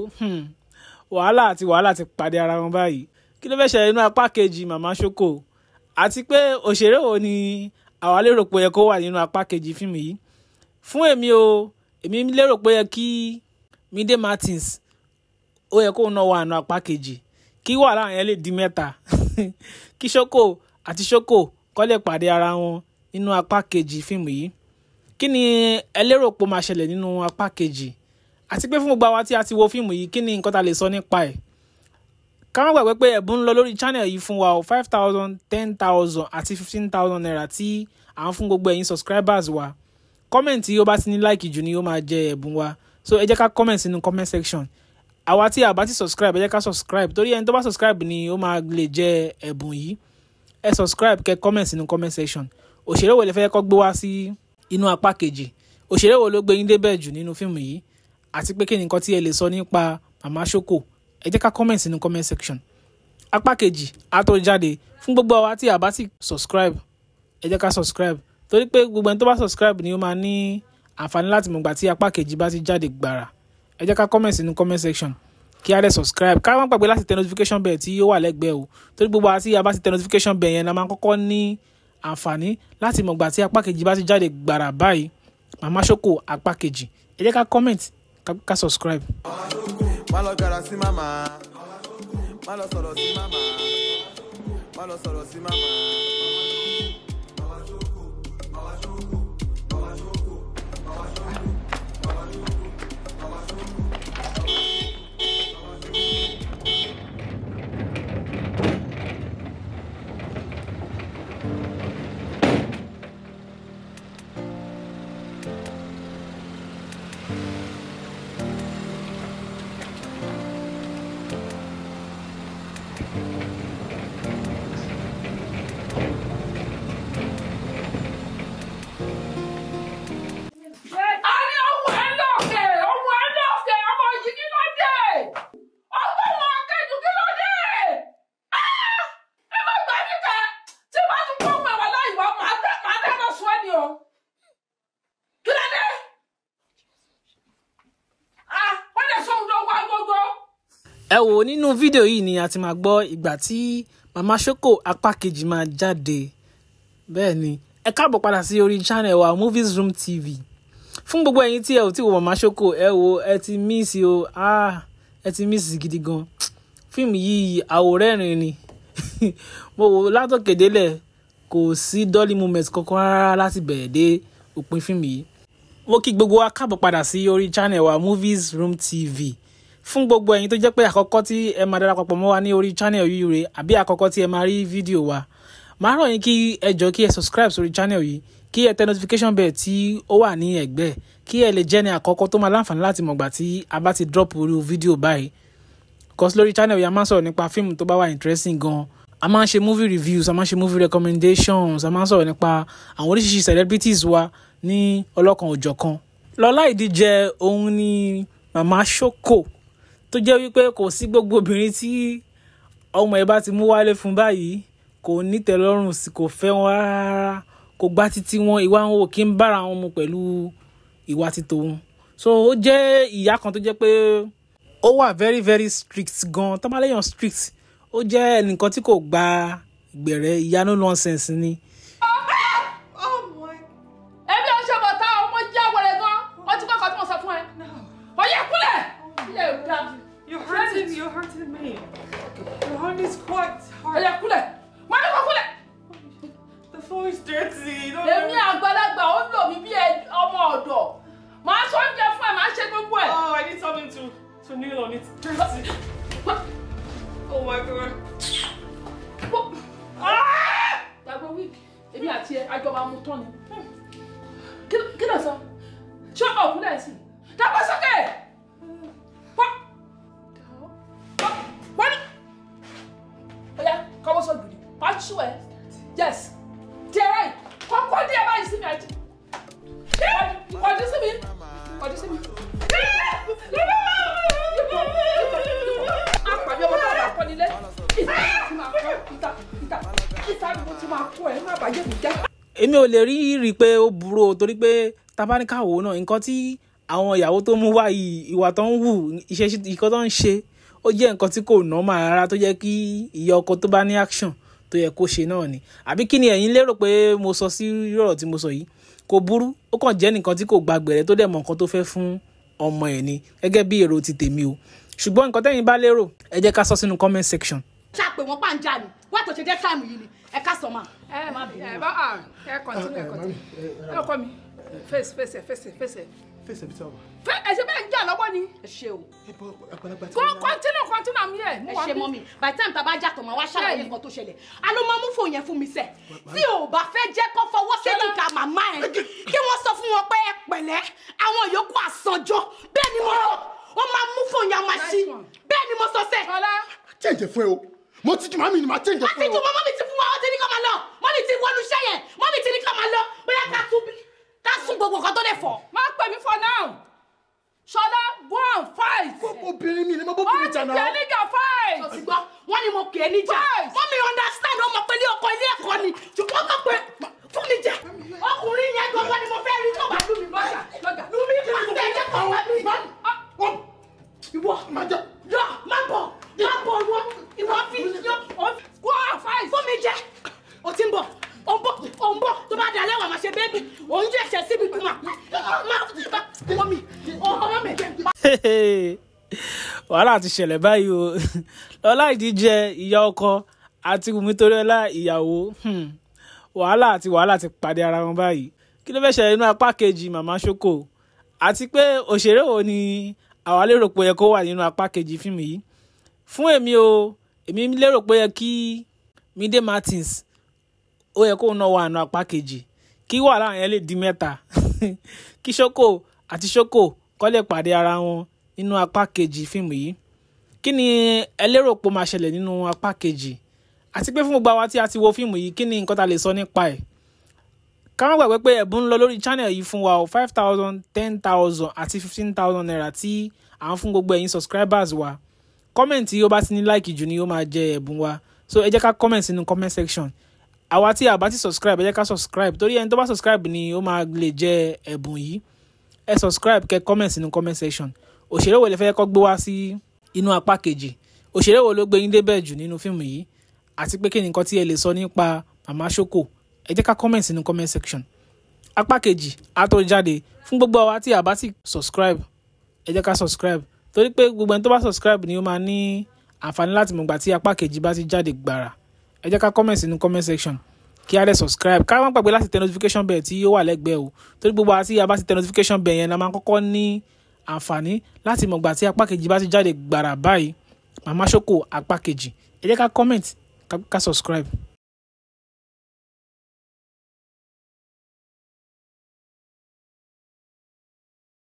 Wàhálà àti wàhálà ti pàdé ara wọn báyìí. Kí ló fẹ́ ṣẹlẹ̀ nínú apá kejì Màmá Ṣókò? Àti pé òṣèré wo ni àwa lérò pé ó yẹ kó wà nínú apá kejì fíìmù yìí? Fún èmi o, èmi lérò pé ó yẹ kí Mide Martins ó yẹ kóun náà wà nínú apá kejì, kí wàhálà yẹn lè di mẹ́ta, kí Ṣókò àti Ṣókò kó lè pàdé ara wọn nínú apá kejì fíìmù yìí. Kí ni ẹ lérò pé ó máa ṣẹlẹ̀ nínú apá kejì? Àti pé fún gbogbo àwa tí a ti wo fíìmù yìí, kí ni nǹkan tá lè sọ nípa ẹ̀? Ká má gbàgbé pé ẹ̀bùn ń lọ lórí channel yìí fún wa o, 5,000, 10,000 àti 15,000 naira tí à ń fún gbogbo ẹ̀yin subscribers wa. Comment tí ó bá ti ní like jù ni ó máa jẹ ẹ̀bùn wa. So ẹ jẹ́ ká comment sínú comment section. Àwa tí a bá ti subscribe, ẹ jẹ́ ká subscribe, torí ẹni tó bá subscribe ni ó máa lè jẹ ẹ̀bùn yìí. Ẹ subscribe, kẹ́ comment sínú comment section. Òṣèré wo lẹ fẹ́ kó gbé wá sí inú apá kejì? Òṣèré wo ló gbé yín débẹ̀ jù nínú fíìmù yìí? Àti pé kí ni nǹkan tí ẹ lè sọ nípa Màmá Ṣókò? Ẹ jẹ́ ká comment sínú comment section. Apá kejì á tó jáde. Fún gbogbo àwa tí a bá ti subscribe, ẹ jẹ́ ká subscribe, torí pé gbogbo ẹni tó bá subscribe ni ó máa ní àǹfààní láti mọ̀gbà tí apá kejì bá ti jáde gbàrà. Ẹ jẹ́ ká comment sínú comment section kí a lè subscribe. Ká má gbàgbé láti tẹ notification bell tí ó wà lẹ́gbẹ̀ẹ́ o, torí gbogbo àwa tí a bá ti tẹ notification bell yẹn la máa kọ́kọ́ ní àǹfààní láti mọ̀gbà tí apá kejì bá ti jáde gbàrà báyìí. Màmá Ṣókò apá kejì. Ẹ jẹ́ ká comment, ká subscribe. Má lọ gara sí màmá, má lọ sọ̀rọ̀ sí màmá, má lọ sọ̀rọ̀ sí màmá. Ẹ wò, nínú fídíò yìí ni a ti máa gbọ́ ìgbà tí Màmá Ṣókò apá kejì máa jáde. Bẹ́ẹ̀ ni, ẹ káàbọ̀ padà sí orí channel wa Movies Room TV. Fún gbogbo ẹ̀yin tí ẹ ò tí wo Màmá Ṣókò, ẹ wò, ẹ ti miss o. Ẹ ti miss gidi gan. Fíìmù yìí àwòrẹ́rìn ni. Mo wò látòkè délẹ̀, kò sí dolly moment kankan rárá láti bẹ̀rẹ̀ dé òpin fíìmù yìí. Mo kí gbogbo wa káàbọ̀ padà sí orí channel wa Movies Room TV. Fún gbogbo ẹ̀yin tó jẹ́ pé àkọ́kọ́ tí ẹ máa darapọ̀ mọ́ wa ní orí channel yìí rè, àbí àkọ́kọ́ tí ẹ máa rí fídíò wa, màá rọ̀ yín kí ẹ jọ̀ọ́ kí ẹ subscribe sórí channel yìí, kí ẹ tẹ notification bell tí ó wà ní ẹ̀gbẹ́, kí ẹ lè jẹ́ ní àkọ́kọ́ tó máa láǹfààní láti mọ̀gbà tí a bá ti drop irú fídíò báyìí. Cause lórí channel yìí a máa ń sọ̀rọ̀ nípa fíìmù tó bá wà interesting gan. A máa ń ṣe movie reviews, a máa ń ṣe movie recommendations, a máa ń sọ̀rọ̀ nípa àwọn oríṣiríṣi celebrities wa ní ọlọ́kan òjọ̀kan. Lọlá Ìdíjẹ òun ni Màmá Ṣókò, tó jẹ́ wípé kò sí gbogbo obìnrin tí ọmọ ẹ̀ bá ti mú wálé fún báyìí kò ní tẹ́lọ́rùn sí, kò fẹ́ wọn rárá, kò gbá títí wọn, ìwà wọn ò kí ń bára wọn mu pẹ̀lú ìwà títòun. So ó jẹ́ ìyá kan tó jẹ́ pé ó wà very very strict gan. Tó bá léèyàn strict, ó jẹ́ ẹnìkan tí kò gba ìgbẹ̀rẹ̀, ìyá no nonsense ni. Ẹbí ọṣẹ bọ̀tá ọmọ jẹ́ wẹ̀rẹ̀ gan, ọtí kọ́kọ́ tí mo sọ fún ẹ. Ọyẹ kúlẹ̀! You're hurting me. Your hand is quite hard. Ọyẹ kúlẹ̀! Má ní kó kúlẹ̀! The floor is dirty. Èmi àgbàlagbà ó lò mí bí ọmọ ọ̀dọ̀. Màá sọ oúnjẹ fún ẹ, màá ṣe gbogbo ẹ̀. Oh, I need something to kneel on. It's dirty. Oh my God. Gbàgbọ́ wíìkì, èmi àti ẹ, àjọ máa mú tán ni. Kí ló sọ? Ṣé ọ̀kúnlẹ̀ sí? Dàgbà sókè! Wọ́n ní. Ọ̀yá, kọ́wọ́ sọ̀gìrì, máa ṣú ẹ. Yes. Díẹ̀ báyìí, kọ́kọ́ díẹ̀ báyìí sí mi àti. Kọjú sí mi. Kọjú sí mi. Àpàbí ọmọ tó bá kọ́ nílé. Ìta ti máa kọ́, ìta, ìta, ìta ni mo ti máa kọ́ ẹ, má bàjẹ́ mi jẹ́. Èmi ò lè rí pé ó burú o, torí pé tabaníkàwò náà nǹkan tí àwọn ìyàwó tó mú wá yìí, ìwà tó ń wù, iṣẹ́ nǹkan tó ń ṣe, ó jẹ́ nǹkan tí kò normal rárá, tó jẹ́ kí ìyá ọkọ tó bá ní action tó yẹ kó ṣe náà ni. Àbí kí ni ẹ̀yin lérò pé mo sọ sí ọ̀rọ̀ tí mo sọ yìí? Kò burú, ó kàn jẹ́ nǹkan tí kò gbàgbẹ̀rẹ̀ tó dẹ̀ mọ̀ nǹkan tó fẹ́ fún ọmọ ẹ̀ ni, gẹ́gẹ́ bí èrò ti tèmi o. Ṣùgbọ́n nǹkan tẹ́yin bá lérò, ẹ jẹ́ ká sọ sínú comment section. Ṣàpè wọn pàǹjà ni wọ́n tó ṣe jẹ́ táìmù yìí ni ẹ ká sọ ma. Ẹ má bínú. Ẹ bá ẹ continue, ẹ continue. Ẹ ọkọ mi, face face face face. Face ẹ̀ bí sáwà. Ẹ ṣe bẹ́ẹ̀ ń jà lọ́wọ́ ni. Ẹ ṣe o. Go continue, continue, I'm here. Ẹ ṣe mọ́mì, by the time tá a bá jà tó máa wá ṣàlàyé nǹkan tó ṣẹlẹ̀. A ló máa mú fóònù yẹn fún mi sẹ̀. Tí o bá fẹ́ jẹ́ kó fọwọ́ séjìká màmá ẹ̀, kí wọ́n sọ fún wọn pé ẹ pẹ̀lẹ́, àwọn yòókù àsànjọ. Bẹ́ẹ̀ ni mo sọ, ó máa mú fóònù yẹn máa ṣí. Bẹ́ẹ̀ ni mo sọ sẹ̀. Change fún ẹ o. Mo ti ju màmí ni màá change fún ẹ o. Àti ju mọ́mí ti fún wa, ó ti ní ká máa lọ. Mọ́mí ti wọnú iṣẹ́ yẹn, mọ́mí ti ní ká máa lọ. Bóyá ká tún bí ká sún gbogbo nǹkan tó lè fọ̀. Má pè mí for now. Ṣọlá, go and fight. Obìnrin mi ni mo bóbìnrin jà náà. Ó ti níjà fight. Sọ ti gbọ́, wọ́n ní mo kì í níjà. Mọ́mí understand, ó mọ̀ pé ilé ọkọ ilé ẹ̀kọ́ ni. Ṣùgbọ́n kàn pé fún mi jà. Ọkùnrin yẹn gbọ́ngàn ni mo fẹ́ rí tó bá lù mí lọ́jà. Lù mí pàṣẹ ẹ̀jẹ̀ kan wá mi. Ìwọ lọ, má bọ̀, má bọ̀ ìwọ, ìwọ fi yọ. Go and fight. Fún mi jẹ. O ti ń bọ̀, o ń bọ̀, o ń bọ̀, tó bá dalẹ̀ wà máa ṣe bébì, ò ń jẹ́ ẹ̀ṣẹ̀ síbi kú mà. Má ọmọ mi, ọmọ mi. Wàhálà ti ṣẹlẹ̀ báyìí o. Lọlá Ìdíjẹ ìyá ọkọ àti Wùmí Toríọlá ìyàwó, wàhálà àti wàhálà ti pàdé ara wọn báyìí. Kí ló fẹ́ ṣẹlẹ̀ nínú apá kejì Màmá Ṣókò? Àti pé òṣèré wo ni àwa lérò pé ó yẹ kó wà nínú apá kejì fíìmù yìí? Fún èmi o, èmi lérò pé ó yẹ kí Mide Martins, ó yẹ kó náà wà nínú apá kejì, kí wàhálà yẹn lè di mẹ́ta, kí Ṣókò àti Ṣókò kó lè pàdé ara wọn nínú apá kejì fíìmù yìí. Kí ni ẹ lérò pé ó máa ṣẹlẹ̀ nínú apá kejì? Àti pé fún gbogbo àwa tí a ti wo fíìmù yìí, kí ni nǹkan tá lè sọ nípa ẹ̀? Ká má gbàgbé pé ẹ̀bùn ń lọ lórí channel yìí fún wa o, 5,000, 10,000 àti 15,000 naira tí à ń fún gbogbo ẹ̀yin subscribers wa. Comment tí ó bá ti ní like jù ni ó máa jẹ ẹ̀bùn wa. So ẹ jẹ́ ká comment sínú comment section. Àwa tí a bá ti subscribe, ẹ jẹ́ ká subscribe, torí ẹni tó bá subscribe ni ó máa lè jẹ ẹ̀bùn yìí. Ẹ subscribe, kẹ́ comment sínú comment section. Òṣèré wo lẹ fẹ́ kó gbé wá sí inú apá kejì? Òṣèré wo ló gbé yín débẹ̀ jù nínú fíìmù yìí? Àti pé kí ni nǹkan tí ẹ lè sọ nípa Màmá Ṣókò? Ẹ jẹ́ ká comment sínú comment section. Apá kejì á tó jáde. Fún gbogbo àwa tí a bá ti subscribe, ẹ jẹ́ ká subscribe, torí pé gbogbo ẹni tó bá subscribe ni ó máa ní àǹfààní láti mọ̀gbà tí apá kejì bá ti jáde gbàrà. Ẹ jẹ́ ká comment sínú comment section kí a lè subscribe. Ká má gbàgbé láti tẹ notification bell tí ó wà lẹ́gbẹ̀ẹ́ o, torí gbogbo àwa tí a bá ti tẹ notification bell yẹn la máa kọ́kọ́ ní àǹfààní láti mọ̀gbà tí apá kejì bá ti jáde gbàrà báyìí. Màmá Ṣókò apá kejì. Ẹ jẹ́ ká comment, ká subscribe.